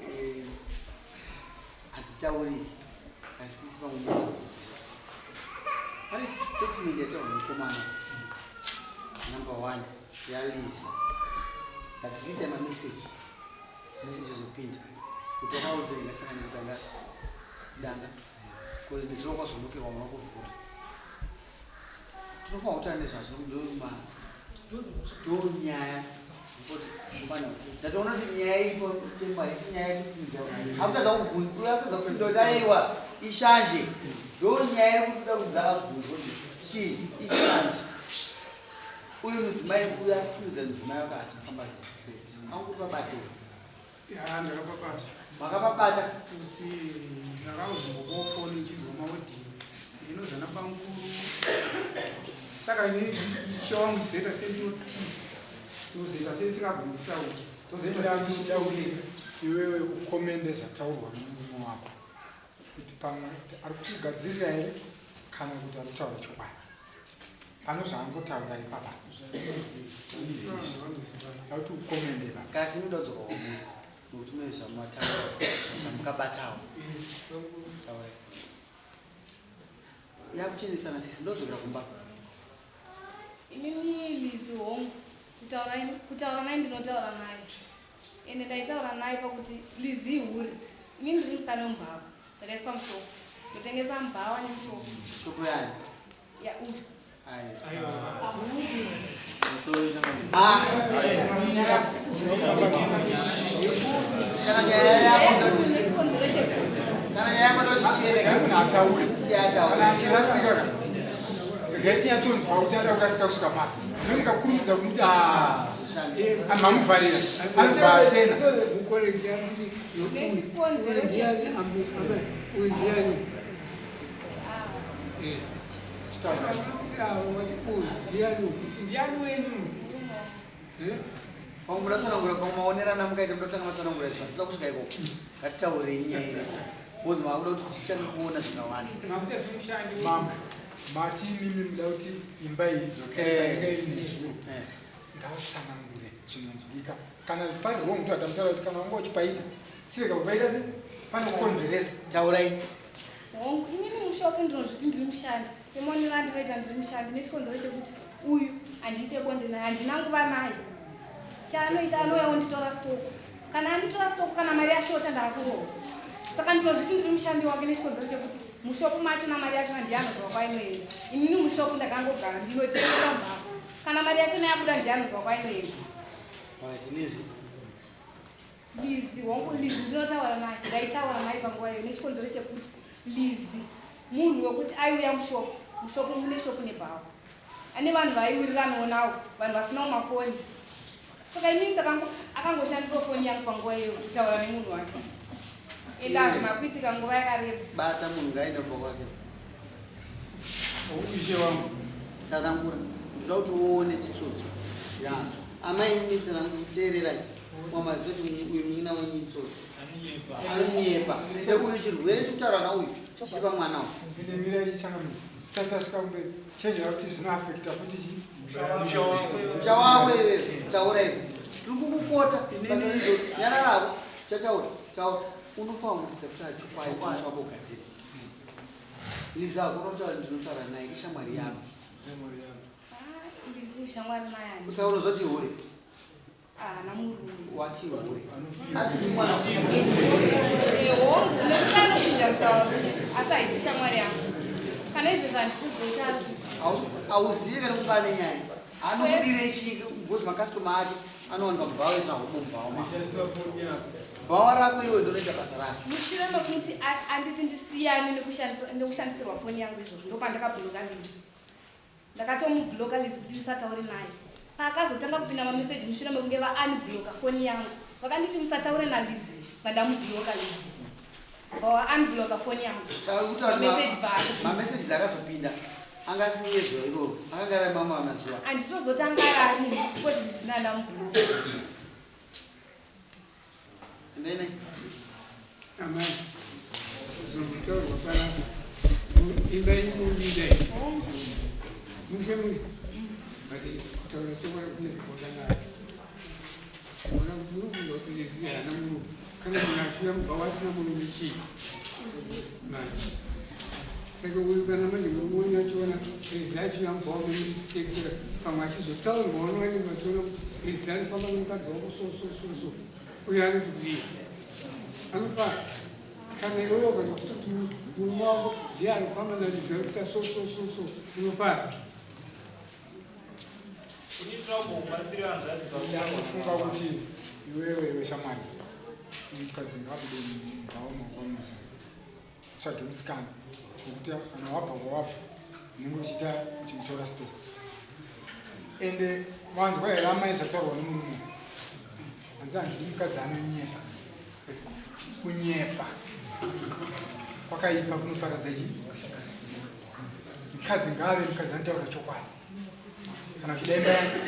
Eh, hadzitauriki asi isi vamwe munodziziva. Pane statement yataurwa nemukomana number one yaLiz. Ndadelete mameseji. Message zopinda kuti wakaudza ingasangana nekutanga danga because nezuro kwazonokerwa muna kuvhura tinofanira kutaura nezvazvo ndoma ndonyaya ndatoona kuti nyaya iripo tembo haisi nyaya yekupinza akutadza kubvunza akutadza kupinda kuti aiwa ishanje ndonyaya yekuti uda kunza abvunzwa kuti chii ishanje Uyu mudzimai uyu ari kuudza mudzimai wake achifamba straight. Angu pabate. Ya ndakapabata. Makapabata kuti ndakazombopawo foni ndichinzwa maodhiyo ndinozana bamukuru saka ini ishe wangu chizoita sendinotiza tozoita sendisingagoni kutaura tozoita ndichida kuti iwewe ukomende zvataurwa nomurume wako kuti pamwe ari kukugadzirira here kana kuti ari kutaura chokwadi Pano zvaangotaura ipapa auti ukomende va kasi ndodzoka kwamuri nokuti mune zvamataura zvamukabatawo taurai yakuchenesana sisi ndodzokera kumba Inini Lizzy hongu kutaura kutaura naye ndinotaura naye ende ndaitaura naye pakuti Lizzy ihure inini ndiri musikana wemubhawa ndakaiswa mushop ndotengesa mubhawa nemushop shoko yani Ya uyu. Kana nyaya yako kana nyaya yako ndochichereka munhu ataure siya ataure kana achirasika ka regai tinyatsonzwa kuti ada kurasika kusvika papi zvino mukakurumidza kumuti mamuvharira anobva atena Ndiani wenyu? Pamwe mudatsanangura pamwe maonerana mukaita mudatanga matsanangura izvo hatisa kusvika ikoko ngatitaurei nyaya iriko because makuda kuti titange kuona zvakawanda Mambo, mati imimi muda kuti imba iyi idzokere painga iri nezuro. Ngavatsanangure chinonzwika. Kana pari wrong to atamutaura kuti kana wanga uchipaita, chirega kupaita se pane kukonzeresa. Taurai. Hongu, inini mushop ndinozviti ndiri mushandi. Semonero andinoita ndiri mushandi nechikonzero chekuti uyu handiite bonde naye, handina nguva naye. Chaanoita anouya onditora stock. Kana anditora stock kana mari yashota ndaakurohwa. Saka ndinozviti ndiri mushandi wake nechikonzero chekuti mushop macho namari yachona ndiye anozwa kwainoenda. Inini mushop ndakangogara ndinotengesa mbavha. Kana mari yachona yabuda ndiye anozwa kwainoenda. Alright, Lizzy. Lizzy, hongu Lizzy ndinotaura naye, ndaitaura naye panguva iyoyo nechikonzero chekuti Lizzy munhu wekuti aiuya mushop, mushop mune shop nebhawa. Ane vanhu vaiwiriranawo nawo, vanhu vasinawo mafoni. Saka inini takango akangoshandisawo foni yangu panguva iyoyo kutaura nemunhu wake. Ende hazvina kuitika nguva yakareba. Bata munhu ngaende kumba kwake. Ishe wangu. Tsanangura. Ndoda kuti uone chitsotsi. Ya. Amai initsa teererai. Wamaziva kuti uyu munin'ina wenyu itsotsi. Anonyepa. Uyu chirwere chekutaura nauyu chiri pamwana uyu. Ende mira ichichangamira. Tatasvika kumberi. Chenjera kuti zvinoafekta futi chi musha wako iwewe taura iwe tiri kukupota basa rizo nyararako chataura taura unofanira kudzidza kutaura chokwadi kuti musha wako ugadzire liza hakuna kutaura ndinotaura naye ishamwari yangu Lizi shamwari mayani. usaona zvati hure Haana murume. wati hure ati chimwana Hongu, nekuti anochinja kutaura kuti asi haisi shamwari yangu. Kana izvezvi handikuzoita Hauzivi kana kuti pane nyaya anokudirei chii because makastoma ake anowanika mubhawa isina hobo mubhawa ma bhawa rako iwe ndonoita basa racho mushure mekuti anditi ndisiyane nekushandisirwa foni yangu izvozvo ndopandakabhuloka Lizi. Ndakatomubhuloka Lizi kuti ndisataure naye. Paakazotanga kupinda mameseji mushure mekunge vaunbloka foni yangu vakanditi musataure naLizi vandamubhuloka Lizi. Vaunbloka foni yangu. Saka kutaura kuti Mameseji paakupinda. mameseji akazopinda anga asiri ezuva iroro akanga ari mamwe amazuva Handitozotanga ari because Lizi ndandamubhuloka. Nene. Amai, zombotaurwa panapa. Imba inobida iyi. Mushe mushe. But kutaura chokwadi kune kwakanaka. Ona kuti muri kufunga kuti Lizi haana murume. Kana munhu achiuya mubva asina murume chii? Manje. Saka uyu kana manje murume wenyu achiona Lizi achiuya mubva wamutekesera pamwe achizotaurirwa vanenge vachiona kuti Lizi anofamba nemukadzi wako so so so so. Uyu anoti kudii? Anofara. Kana iwewe ukaona kuti murume wako ndiye anofamba naLizi akuita so so so so unofara. Ndakufunga kuti iwewe iwe shamwari mukadzi ngabude mubhawa makwamisa tsvage musikana wekuti kana wabva kwawabva unenge uchiita uchimutora story ende vanzwa here amai zvataurwa nemurume hanzi handidi mukadzi anonyepa kunyepa kwakaipa kunoparadza chii mukadzi ngaave mukadzi anotaura chokwadi kana uchida imba yako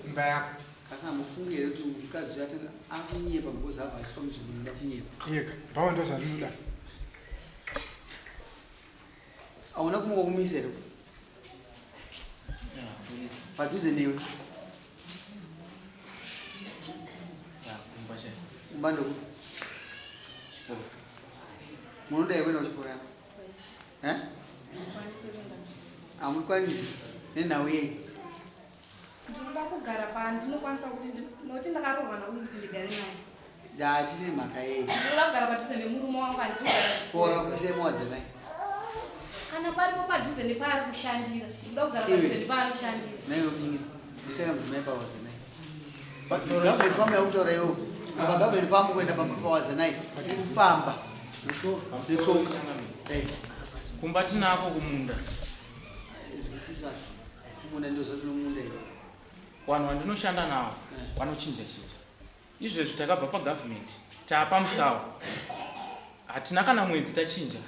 imba yako Asi hamufungi here kuti mukadzi uyu atanga akunyepa because abva aiswa munzvimbo inoda kunyepa? Iyeka, bhawa ndo zvandinoda. Hauna kumuka kumisa here? Padhuze newe. Kumba ndoku. Chikoro. Munoda here kuenda kuchikoro yako? Eh? Hamukwanisi nenhau yei? Ndinoda kugara pandinokwanisa kuti nokuti ndakaroorwa nauyu kuti ndigare naye. Ndati nemhaka yei? Ndinoda kugara padhuze nemurume wangu handidi kugara. Ko wakakuisai muwadzanai? Kana paripo padhuze nepaari kushandira. Ndinoda kugara padhuze nepaanoshandira. Naiwe munin'ina, isai mudzimai pawadzanai. But government farm yakutaura iwewe. Apa government farm kuenda pamba pawadzanai. Kufamba. Netsoka. Eh. Kumba tinako kumunda. Zwisisa. Kumunda ndozvati nomunda iwe. Vanhu vandinoshanda navo vanochinja chinja. Izvezvi takabva pagovernment taapa musawa. Hatina kana mwedzi tachinja.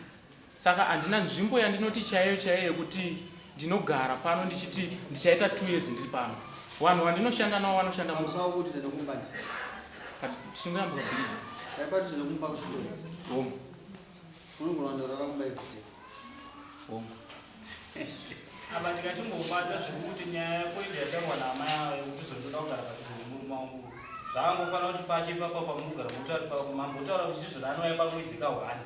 Saka handina nzvimbo yandinoti chaiyo chaiyo yekuti ndinogara pano ndichiti ndichaita 2 years ndiri pano. Vanhu vandinoshanda navo vanoshanda mu Musawa kuti nokumba ndi. Tichingoyambuka bhiriji. Paipadhuze nokumba kuchikoro. Hongu. Unogona kundorara kumba everyday. Hongu. Apa ndikatimbobata zvekuti nyaya yako ende yataurwa naamai ava yekuti zvondoda kugara padhuze nemurume wangu zvakangofanira kuti pache ipapa pamugara motaura mambotaura kuti ndizvona anouya pamwedzi kahwani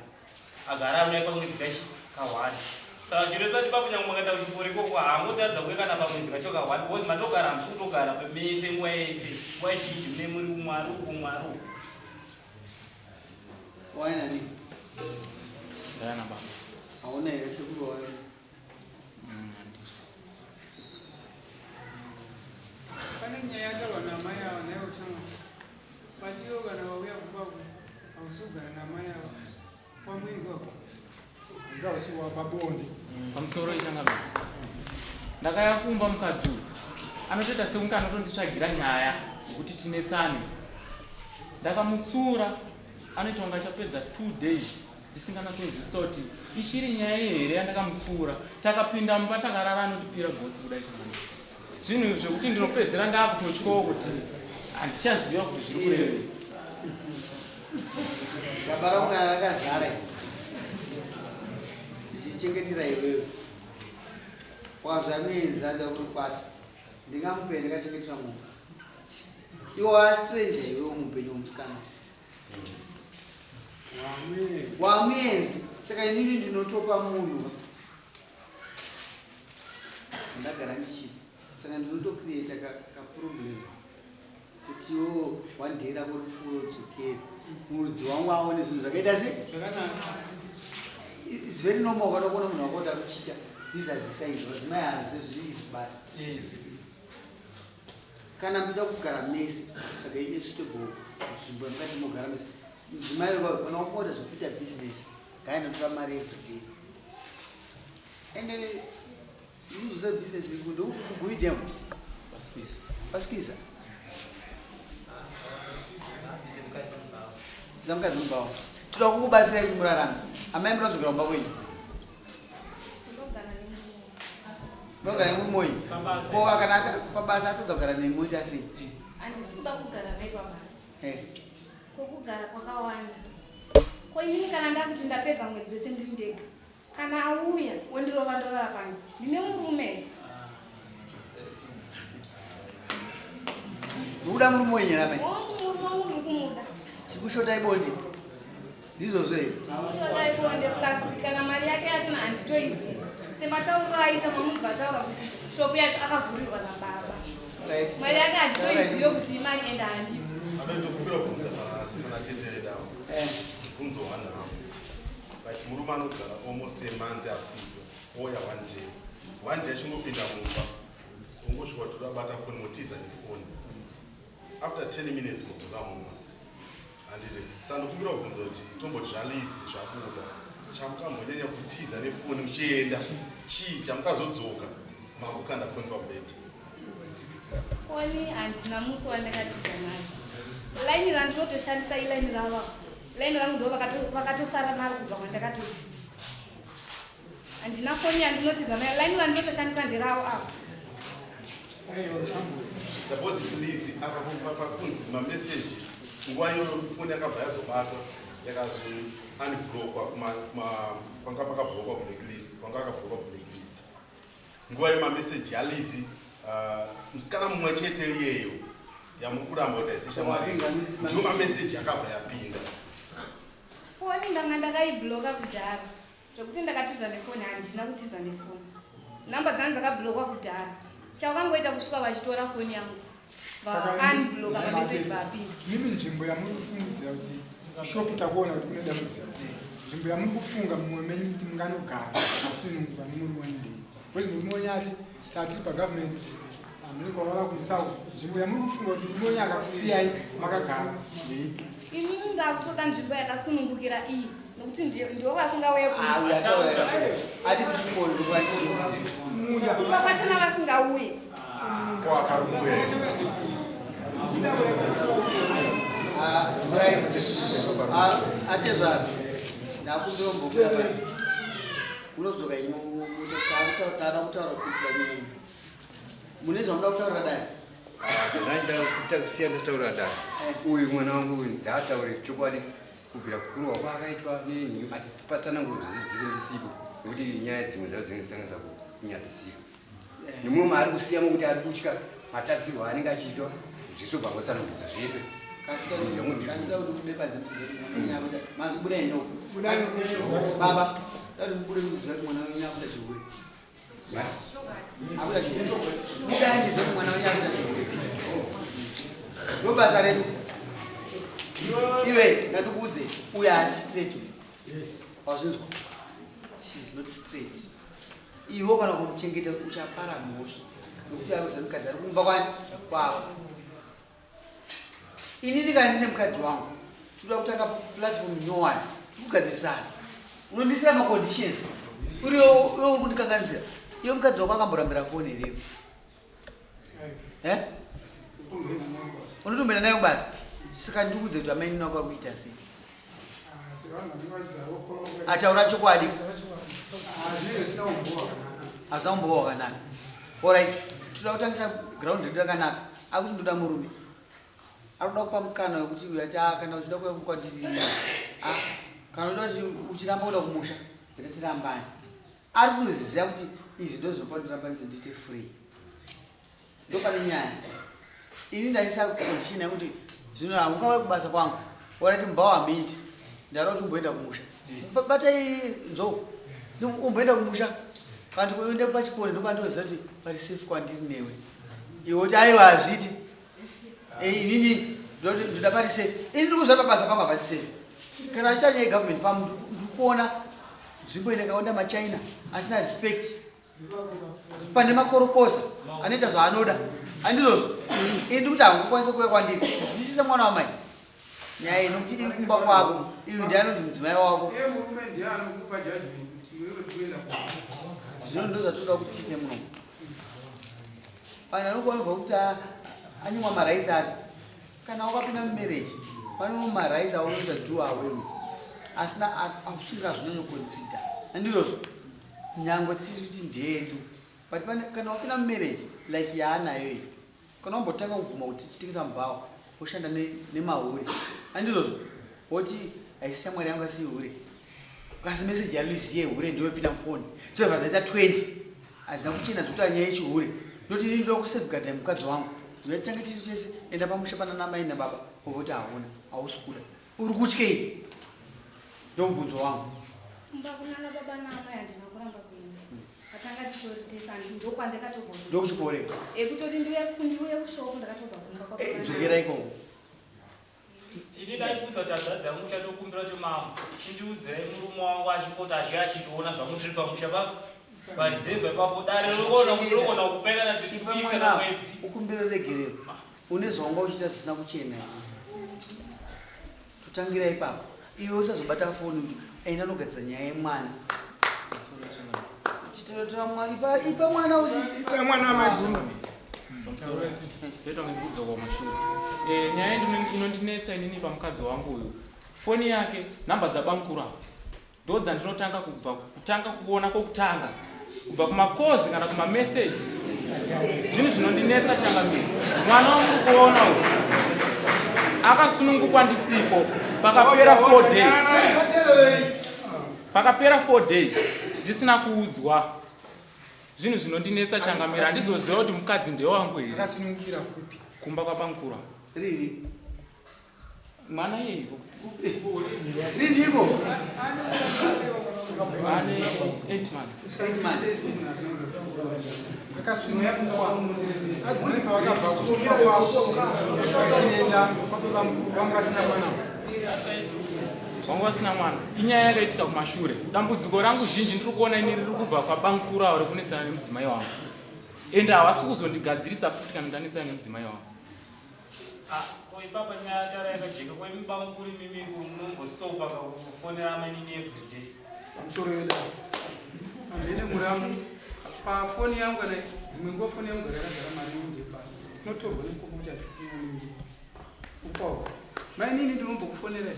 agara anouya pamwedzi kachi kahwani saka chiresa kuti papo nyange makaenda kuchikoro ikoko haangotadza kuuya kana pamwedzi kacho kahwani because matogara hamusi kutogara pemese nguva yese nguva zhinji mune muri umwe ari uku umwe ari uku Waina ni? Ndayana baba. Hauna here sekuru wayo? Pane nyaya yataurwa naamai ava naivo chama. Vati ivo kana vauya kumba uku hausi kugara naamai ava wamwinzi wako. Hanzi hausi wapabonde. Pamusoro ichangamire. Ndakaya kumba mukadzi uyu anotoita sekunge anotonditsvagira nyaya yekuti tinetsane. Ndakamutsura anoita kunge achapedza 2 days ndisinganatsonzwisisa kuti ichiri nyaya here yandakamutsura. Takapinda mumba takarara anondipira gotsi kudai changamire. Zvinhu zvekuti ndinopedzera ndakutotyawo kuti handichaziva kuti zviri kurevei. Gaba rangu kana rakazara ndichichengetera iwewe wazvamienzi acha kurikwata ndingamupe ndikachengetera munhu iwe wastranger iwewe mupenyu wemusikana wamuenzi saka inini ndinotopa munhu ndagara ndichipa saka ndinotocreata kaproblem kuti iwo one day rako ripfuure udzokere murudzi wangu aone zvinhu zvakaita se its very normal ukada kuona munhu wako uda kuchita these are the signs vadzimai hazizviizibata kana muchida kugara mese tsvagai a suitable nzvimbo yamukati mogara mese mudzimai wako kana wakuda zvekuita business ngainotora mari everyday ende Unozoziva business iri kundo kuguidem. Pasquisa. Pasquisa. Bvisa mukadzi mumba. Toda kukubatsirai kuti murarame. Amai munodzokera kumba kwenyu. Ndogara nemurume uyu. Ko akana pabasa atadza kugara nemi moita sei? Handisi kuda kugara naye pabasa. Eh. Kokugara kwakawanda. Ko inini kana ndakuti ndapedza mwedzi wese ndiri ndega. Kana auya wondirova ndorara panze. Ndine murume. Ndikuda murume wenyu here amai? Hongu murume wangu ndiri kumuda. Chikushota ibonde. Ndizvozvo here? Chikushota ibonde plus kana mari yake yachona handitoizivi. Sematauriro aita mamunzwa ataura kuti shopu yacho akavhurirwa nababa. Right. Mari yake handitoizivi kuti imari ende handipo. Amai ndokumbira kubvunza pana tete vedu avo. Eh. Bvunzo one hangu. Like murume anogara almost a month asipo ouya one day one day achingopinda mumba ongosvika kuti abata foni motiza nefoni after 10 minutes modzoka mumba handiti saka ndokumbira kubvunza kuti tomboti zvalizi zvabuda chamukambonyanya kutiza nefoni muchienda chii chamukazodzoka makukanda foni pabed Foni handina musi wandakatiza nayo. Laini randinotoshandisa ilaini rava. Laini rangu ndo vakatosara naro kubva kwandakatoita. Handina foni yandinotiza nayo. Laini randinotoshandisa nderavo ava. Suppose please apa pakunzi mameseji nguva iyoyo foni yakabva yazobatwa yakazo unblockwa kwanga pakablockwa kublacklist kwanga akablockwa kublacklist Nguva yemameseji yaLizzy uh, musikana mumwe chete iyeyo yamuri kuramba kuti haisi shamwari ndiyo mameseji akabva yapinda. Foni ndanga ndakaibloka kudhara zvekuti ndakatiza nefoni handina kutiza nefoni namba dzangu dzakablokwa kudhara chavangoita kusvika vachitora foni yangu vaunbloka mameseji vaapinda. Mimi nzvimbo yamuri kufungidzira kuti shopu takuona kuti kune dambudziko nzvimbo yamuri kufunga mumwe menyu kuti munganogara masununguka nemurume wenyu ndei because murume wenyu ati tatiri pagovernment hamene kwavava kuisawo nzvimbo yamuri kufunga kuti murume wenyu akakusiyai makagara ndei inini ndakutoda nzvimbo yakasunungukira iyi nokuti ndiwo vasingauye ati kuchikoro kumba kwachona vasingauye Atezvara ndakumbira mbobuda panze unodzoka tada kutaura kuitisa nyaya mune zvamuda kutaurira dare ndakusiya ndataurira dare uyu mwana wangu uyu ndaataure chokwadi kubvira kurohwa kwaakaitwa nenyu achipatsananguro dzese ndisipo nekuti nyaya dzimwe dzacho dzinosanganisa kunyadzisira nemumwe maari kusiya mokuti ari kutya matadzirwo aanenge achiitwa zvese obva angotsanangudza zvese ndobasa redu iwe ngandikuudze uyo haasi straight uyu wazvinzwa she is not straight Iwe kana kumuchengeta uchapara mhosva nokuti ayoziva mukadzi ari kumba kwani kwavo. Inini kana ndine mukadzi wangu tinoda kutanga platform nyowani tiri kugadzirisana unondisira maconditions uri iwe uri kundikanganisira iwe mukadzi wako akamborambira foni here iwe eh? unotomboenda nayo kubasa saka ndikuudze kuti amainini wako ari kuita sei Ataura chokwadi. Hazvina kumbowa wakanaka. Alright. Toda kutangisa ground redu rakanaka. Akuti ndoda murume. Ari kuda kupa mukana wekuti uyu ati ah, kana uchida kuuya kwandiri ah, kana uchida kuti uchiramba kuda kumusha rega tirambane. Ari kuziva kuti izvi ndozvinopa kuti ndirambanise ndiite free. Ndopane nyaya. Ini ndaisa condition yekuti zvino haungauye kubasa kwangu warati mubhawa hamuiti ndada kuti umboenda kumusha. Batai nzou umboenda kumusha kana kuti uende pachikoro ndopandinoziva kuti pari safe kwandiri newe. Iwe woti aiwa hazviiti. Eh, inini ndoda pari safe. Ini ndiri kuziva pabasa pangu hapasi safe. Kana achiita nyaya yegovernment farm ndiri kuona nzvimbo ine kawanda machina asina respect pane makorokoza anoita zvaanoda andizvozvo ini ndikuti hangukwanisa kuuya kwandiri nzwisisa mwana wamai nyaya iyi nokuti iri kumba kwako iyu ndiye anonzi mudzimai wako zvino ndo zvatinoda kuti tiite muno vanhu vanokuvanobva kuti anyimwa marights ake kana wakapinda mumarriage pane marights aunoita do away with asina akusungira zvinonyokonzida andizvozvo Nyangwe tichiri kuti ndeyedu but pane kana wapinda mumarriage like yaanayo iyi kana wambotanga kubvuma kuti chitengesa mubhawa woshanda nemahure andizvozvo woti haisi shamwari yangu asi ihure kasi meseji yaluizi yehure ndiyopinda mufoni dzobva dzaita 20 hazina kuchena dzekuti anyaya yechihure ndoti ini ndoda kusafeguarda mukadzi wangu ndoyatange tiri tese enda pamusha pana namai nababa wovoti hauna hausi kuda Uri kutyei? Ndomubvunzo wangu. Kumba kunana baba naamai handina kuramba kuenda. Patanga titori tese handi ndokwandakatobva. Ndokuchiporeka. Eh kutoti ndiuye ndiuye kushoko ndakatobva kumba kwa. Eh dzokera ikoko. Ini ndaifunga kuti hanzvadzi yangu chatokumbira kuti mambo chindiudzai murume wangu achimboti azviya achitiona zvangu ndiri pamusha pako parizevha ipapo dare rinoona kuti rogona kupenga kana tichiitsa na mwedzi ukumbire regerero Une zvawanga uchiita zvisina kuchena totangira ipapo iwe usazobata foni kuti aina anogadzisa nyaya yemwana chitotora mwana ipa ipa mwana usisi ipa mwana maiguru ndoita ngekudza kwa mashure eh, nyaya inondinetsa inini pamukadzi wangu uyu foni yake nhamba dzabamukuru apa Ndodzandinotanga kubva kutanga kuona kokutanga kubva kumakozi kana kumameseji zvinhu zvinondinetsa changamire mwana wamuri kuona uyu akasunungukwa ndisipo pakapera 4 days pakapera 4 days ndisina kuudzwa zvinhu zvinondinetsa changamire handizoziva kuti mukadzi ndewangu here akasunungukira kupi kumba kwabamukuru rini Mwana iyeyo. Riniko? Ane 8 months. 8 months. Akasunungukwa. Adzimai pavakabva kumba kwavo vachienda kwababa mukuru vanga vasina mwana. Vanga vasina mwana. Inyaya yakaitika kumashure. Dambudziko rangu zhinji ndiri kuona ini riri kubva kwabamukuru avo rekunetsana nemudzimai wangu. Ende havasi kuzondigadzirisa futi kana ndanetsana nemudzimai wangu. Ah, ko ipapa nyaya tara yakajeka ko imi bamukuru imimi munombostopa kufonera amainini everyday pamusoro yeda hamene muramu pafoni yangu kana dzimwe nguva foni yangu gara yakazara mari yangu ndebasa inotorwa nemukoma kuti handifonera upawo mainini ndinombokufonera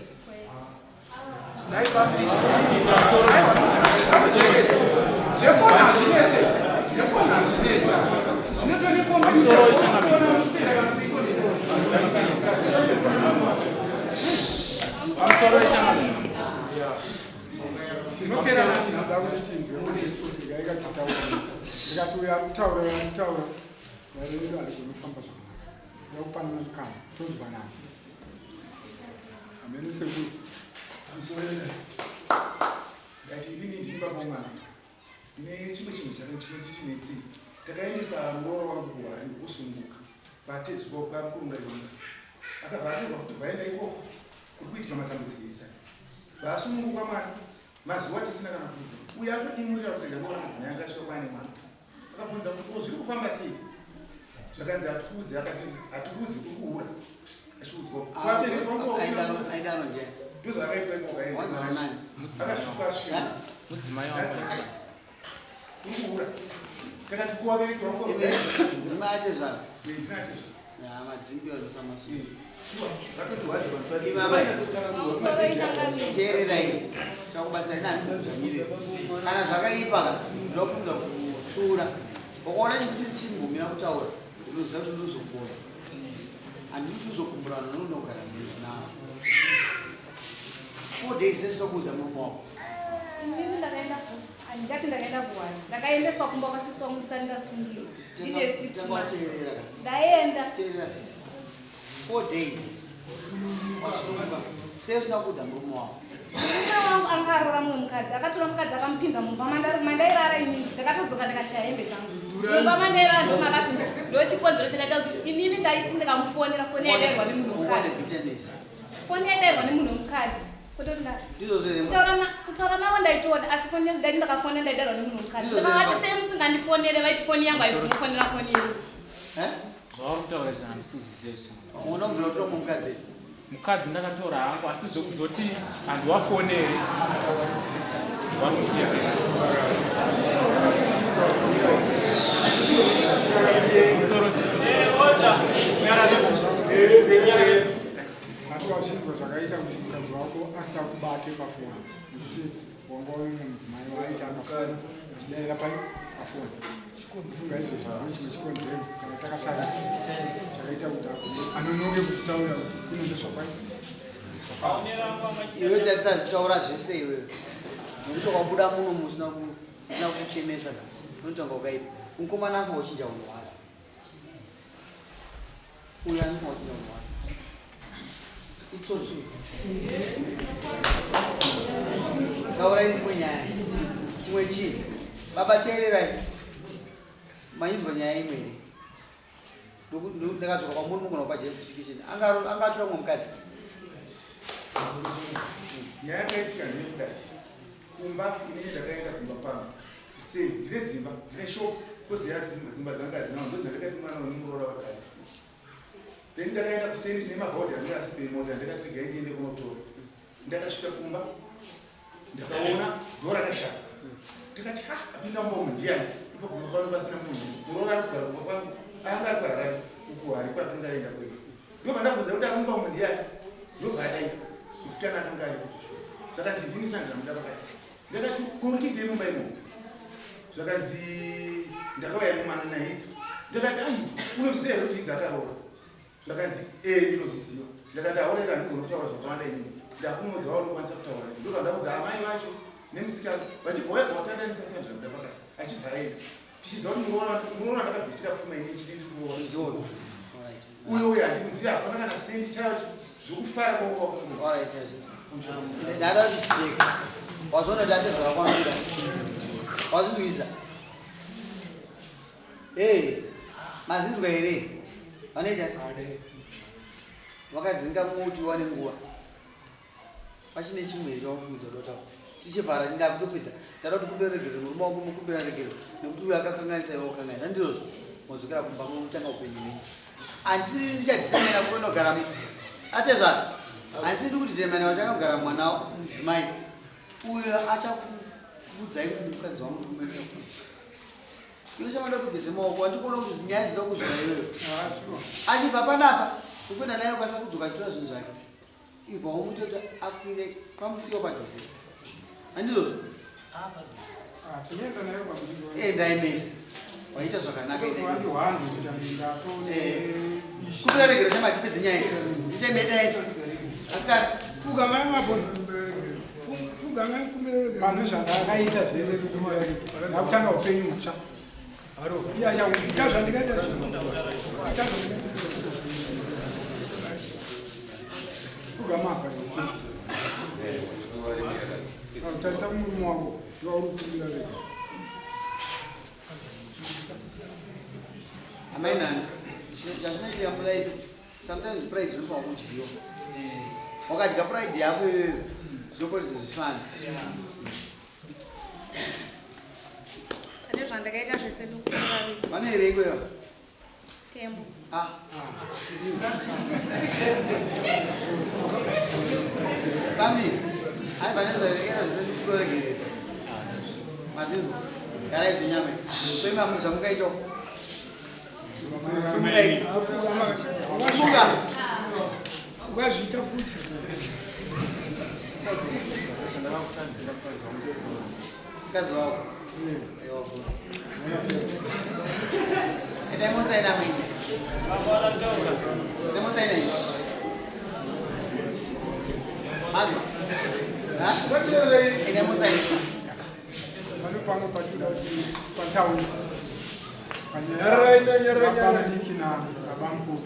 Tinoda kuti tinzwe kuti ndikaika titaura ndikati uyo ari kutaura uyo ari kutaura dare redu harigonofamba zvakanaka ndoda kupanana mukana tonzwanana Hameno sekuru. Pamusoro ndati inini ndini baba mwana. Ndine chimwe chinhu chinoti chinetsei. Takaendesa muroora wangu kuhwari wosunguka. Patezwa pamukuru ngaiona. Akabva atorwa kuti vaenda ikoko kuri kuitika matambudziko isa. Vasununguka mwana mazuva tisina kana kubva. Uyo atodimurira kuti ndanga madzimai anga asvika kwaane mwana. Akabvunza kuti ko zviri kufamba sei? Zvakanzi hatikuudze akati hatikuudze kuri kuhura. Achiudzwa. Vabereki vangu vausina. Aidaro nje. Ndozvaakaitwa ikoko aenda. Wanzwa nani? Akasvika asvika. Mudzimai wangu. Kuri kuhura. Takati kuvabereki vangu. Ndima atezvara. Ndina atezvara. Ya madzimbi vanosa masuo. Teererai, tinokubatsirai nani kudzvanyirira. Kana zvakaipa ka, ndinokunza kutsura. Ukaona chikuti chimbomira kutaura unoziva kuti unozopora. Handiti kuti uzokumbura vanhu vanoda kugara navo. 4 days sesina kuudza murume wako. Inini ndakaenda handingati ndakaenda kuwani. Ndakaendeswa kumba kwasisi wangu ndisati ndasungirwa. Ndine 6 Tanga months. wateerera ka. Ndaenda. Teerera sisi. 4 days. Wasunga. Sei usina kuudza murume wako? Murume wangu anga aroora mumwe mukadzi akatora mukadzi akamupinza mumba mandairara inini ndakatodzoka ndikashaya hembe dzangu mumba mandairara ndomakapinza ndochikonzero chakaita kuti inini ndaiti ndikamufonera foni yaidairwa nemunhu Ungwane wemukadzi bitterness. foni yaidairwa nemunhu wemukadzi kutoti Ndizvo zvere. kutaura navo ndaitoda asi foni ndaiti ndakafonera ndaidairwa nemunhu wemukadzi Ndizvo saka zvere. vati sei musingandifonere vaiti foni yangu haikumufonera foni yenyu Eh? Zvauri kutaura izvi handisi kuzviziva izvi. Unobvira kutora mumwe mukadzi. Mukadzi ndakatora hangu asi zvekuzoti handiwafonere vari kutinyepera. Hati wazvinzwa zvakaita kuti mukadzi wako asakubate pafoni nekuti wanga une mumwe mudzimai waaita akafona achidaira pai pafoni. Kufunga izvozvo ndo chimwe chikonzero kana takatarisa chakaita kuti anonoke kutaura kuti kuno ndozvakwai. Iwe tarisa taura zvese iwewe. Nekuti ukabuda muno musina usina kuchenesa ka. Unotanga ukaipa. Mukomana anofanira kuchinja unhu hwake. Uyu anofanira kuchinja unhu hwake. Itsotsi. Taurai imwe nyaya. Chimwe chii? Baba teererai. Mainzwa nyaya imwe here? Ndakadzoka kwamuri mugona kupa justification. Angatora mumwe mukadzi. Nyaya yakaitika ndeyekudai. Kumba inini ndakaenda kumba kwangu. Sei ndine dzimba, ndine shop, koziya dzimba, dzimba dzanga dzina ndo dzandakati mwana wemuroora wakadai. Then ndakaenda kuseni ndine mabhodhi anga asipo emota ndakati regai ndiende kunotora. Ndakasvika kumba ndakaona dhoo rakashata. Ndakati ha apinda mumba umu ndiani? Ipo kumba pano pasina munhu. Muroora ari kugara kumba kwangu anga ari kuHarare uku hari kwakanga aenda kwedu. Ndobva ndabvunza kuti ari mumba umu ndiani? Ndobva adai musikana akanga aripo zveshuwa. Zvakanzi ndini Sandra Mudavakati. Ndakati ko uri kuitei mumba imomo? Zvakanzi ndakauya nemwana naHidza. Ndakati ai unoziva here kuti Hidza akaroora? Zvakanzi ee ndinozviziva. Ndakati aorera handigoni kutaura zvakawanda inini. Ndakunoudza waunokwanisa kutaura. Ndobva ndaudza amai vacho nemusikana vachibva waibva watandanisa Sandra Mudavakati achibva aenda. Tichiziva kuti muroora ndakabvisira pfuma ini chiri ndiri kuroora. Uyo uyo handimuzivi hapana kana sendi chayo zvekufara kwako. Alright, ndada zvicheka. Wazona ndate zvakwanira. Wazvinzwisa? Eh, mazvinzwa here? Vanoita vakadzinga muti wane nguva. Pachine chimwe here chawakuudza kuti wataura? Tichivhara ndakutopedza. Ndada kuti kumbira regerero murume wako mukumbira regerero nekuti uyo akakanganisa iwe wakanganisa. Handizvozvo. Modzokera kumba motanga upenyu hwenyu. Handisiri ndichadhitemera kunogara atezvara. Handisiri ndikudhitemera vachangogara mwana mudzimai. Uyo achakuudzai kuti mukadzi wangu ndikumuendesa kupi. Iwe chamanda kugeze maoko wandikuona kuti nyaya dzinoda kuzwa iwewe. Achibva panapa ukuenda naye ukasa kudzoka achitora zvinhu zvake. Ibva wamuita kuti akwire pamusiwo padhuze. Handizvozvo? Endai mese. Waita zvakanaka endai mese. Kumbira regero chama tipedze nyaya iyi. Ite mede. Asikana. Fugamai mabhoni. Fugamai kumbira regero. Pane zvandakaita zvese kumbira regero. Ndakutanga upenyu hutsva. Iye achakuita zvandikaita zvino. Ita zvandikaita. Pfugama apa sisi. Tarisa murume wako ndiwauri kukumbira rega. Amai nani, zvazvinoitika mulife sometimes pride zvinofanwa kudyiwa. Wakadya pride yako iyoyo zvinokwanisa zvifana. Pane zvandakaita zvese ndikukumbira rega. Vane here ikweyo? Tembo. Ah. Bami, hai pane zvandakaita zvese ndikuregerera. Mazinzwa. Garai zvenyama. Soima zvamukaita. Simukai. Simuka. Ukazviita futi. Mukadzi wako. Endai mosaina muine. Endai mosaina ini. Mazwa. Ha? Endai mosaina. Pano pamwe patinoda kuti pataure. Nyararai, nyararai, nyararai. Diki na baba mukuru.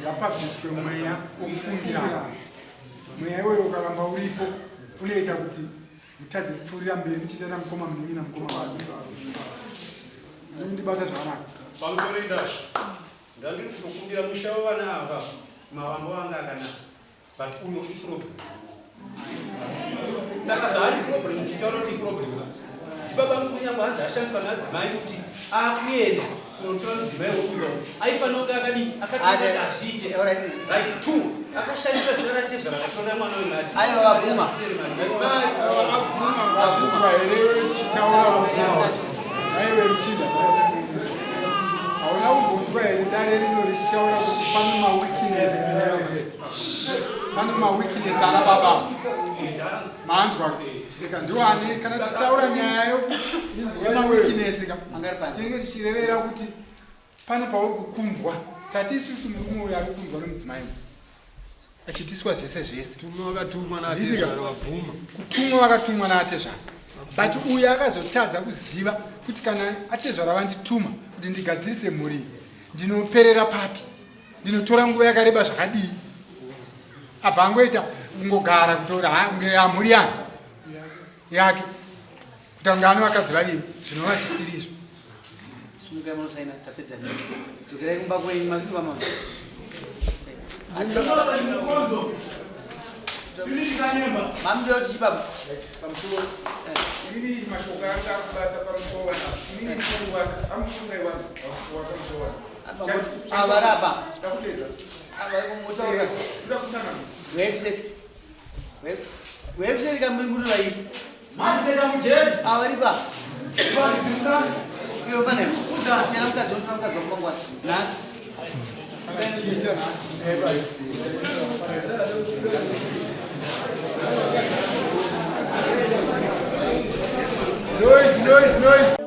Ngapabviswe mweya wokufungirana. Mweya iwoyo ukaramba uripo unoita kuti mutadze kupfuurira mberi muchiita namukoma munini namukoma wake. Ndibata zvakanaka. Pamusoro indazvo ndandiri kutokumbira musha wevana ava mavambo anga akanaka but uyo iproblem saka zvaari problem tichitaura kuti iproblem ndibaba mukuru nyangwe hanzi ashandiswa naadzimai kuti akuenda kunotora mudzimai weuyo aifanira kunge akadii akati azviite right two akashandisa zita ratezvara akatora mwana wemari Aiwa, vabvuma. Vabvuma here chitaura vabvuma. Aiwe richida. Hauna kumbonzwa here dare rino richitaura kuti pane maweakness. Pane maweakness ana baba. Manzwa reka ndiwane kana tichitaura nyaya yemaweakness ka. Tinenge tichirevera kuti pane pauri kukumbwa. Tati isusu murume uyu ari kukundwa nomudzimai uyu. Achiitiswa zvese zvese. Tumwa vakatumwa naatezvara vabvuma. Kutumwa vakatumwa naatezvara. But uyu akazotadza kuziva kuti kana atezvara vandituma kuti ndigadzirise mhuri iyi, ndinoperera papi, ndinotora nguva yakareba zvakadii. Abva angoita kungogara kutora kunge mhuri yani yake kuti anga ane vakadzi vaviri zvinova zvisiri izvo. Sumukai munosaina tapedza nemi. Dzokerai kumba kwenyu mazviti vamama. Mamuda kuti chibaba. Pamusoro. Inini mashoko anga akubata pamusoro wana. Inini mukuru wake, amufunga iwana, waka musoro wana. Avarapa. Ndakupedza. Avarapa. Ndoda kutsanangura. Website. Website kamuri vai. Mazvita mujeri. Avaripa. Iwe pane. Tena mukadzi unotora mukadzi wako mangwana. Nhasi. Chiita nhasi. Noise, noise, noise.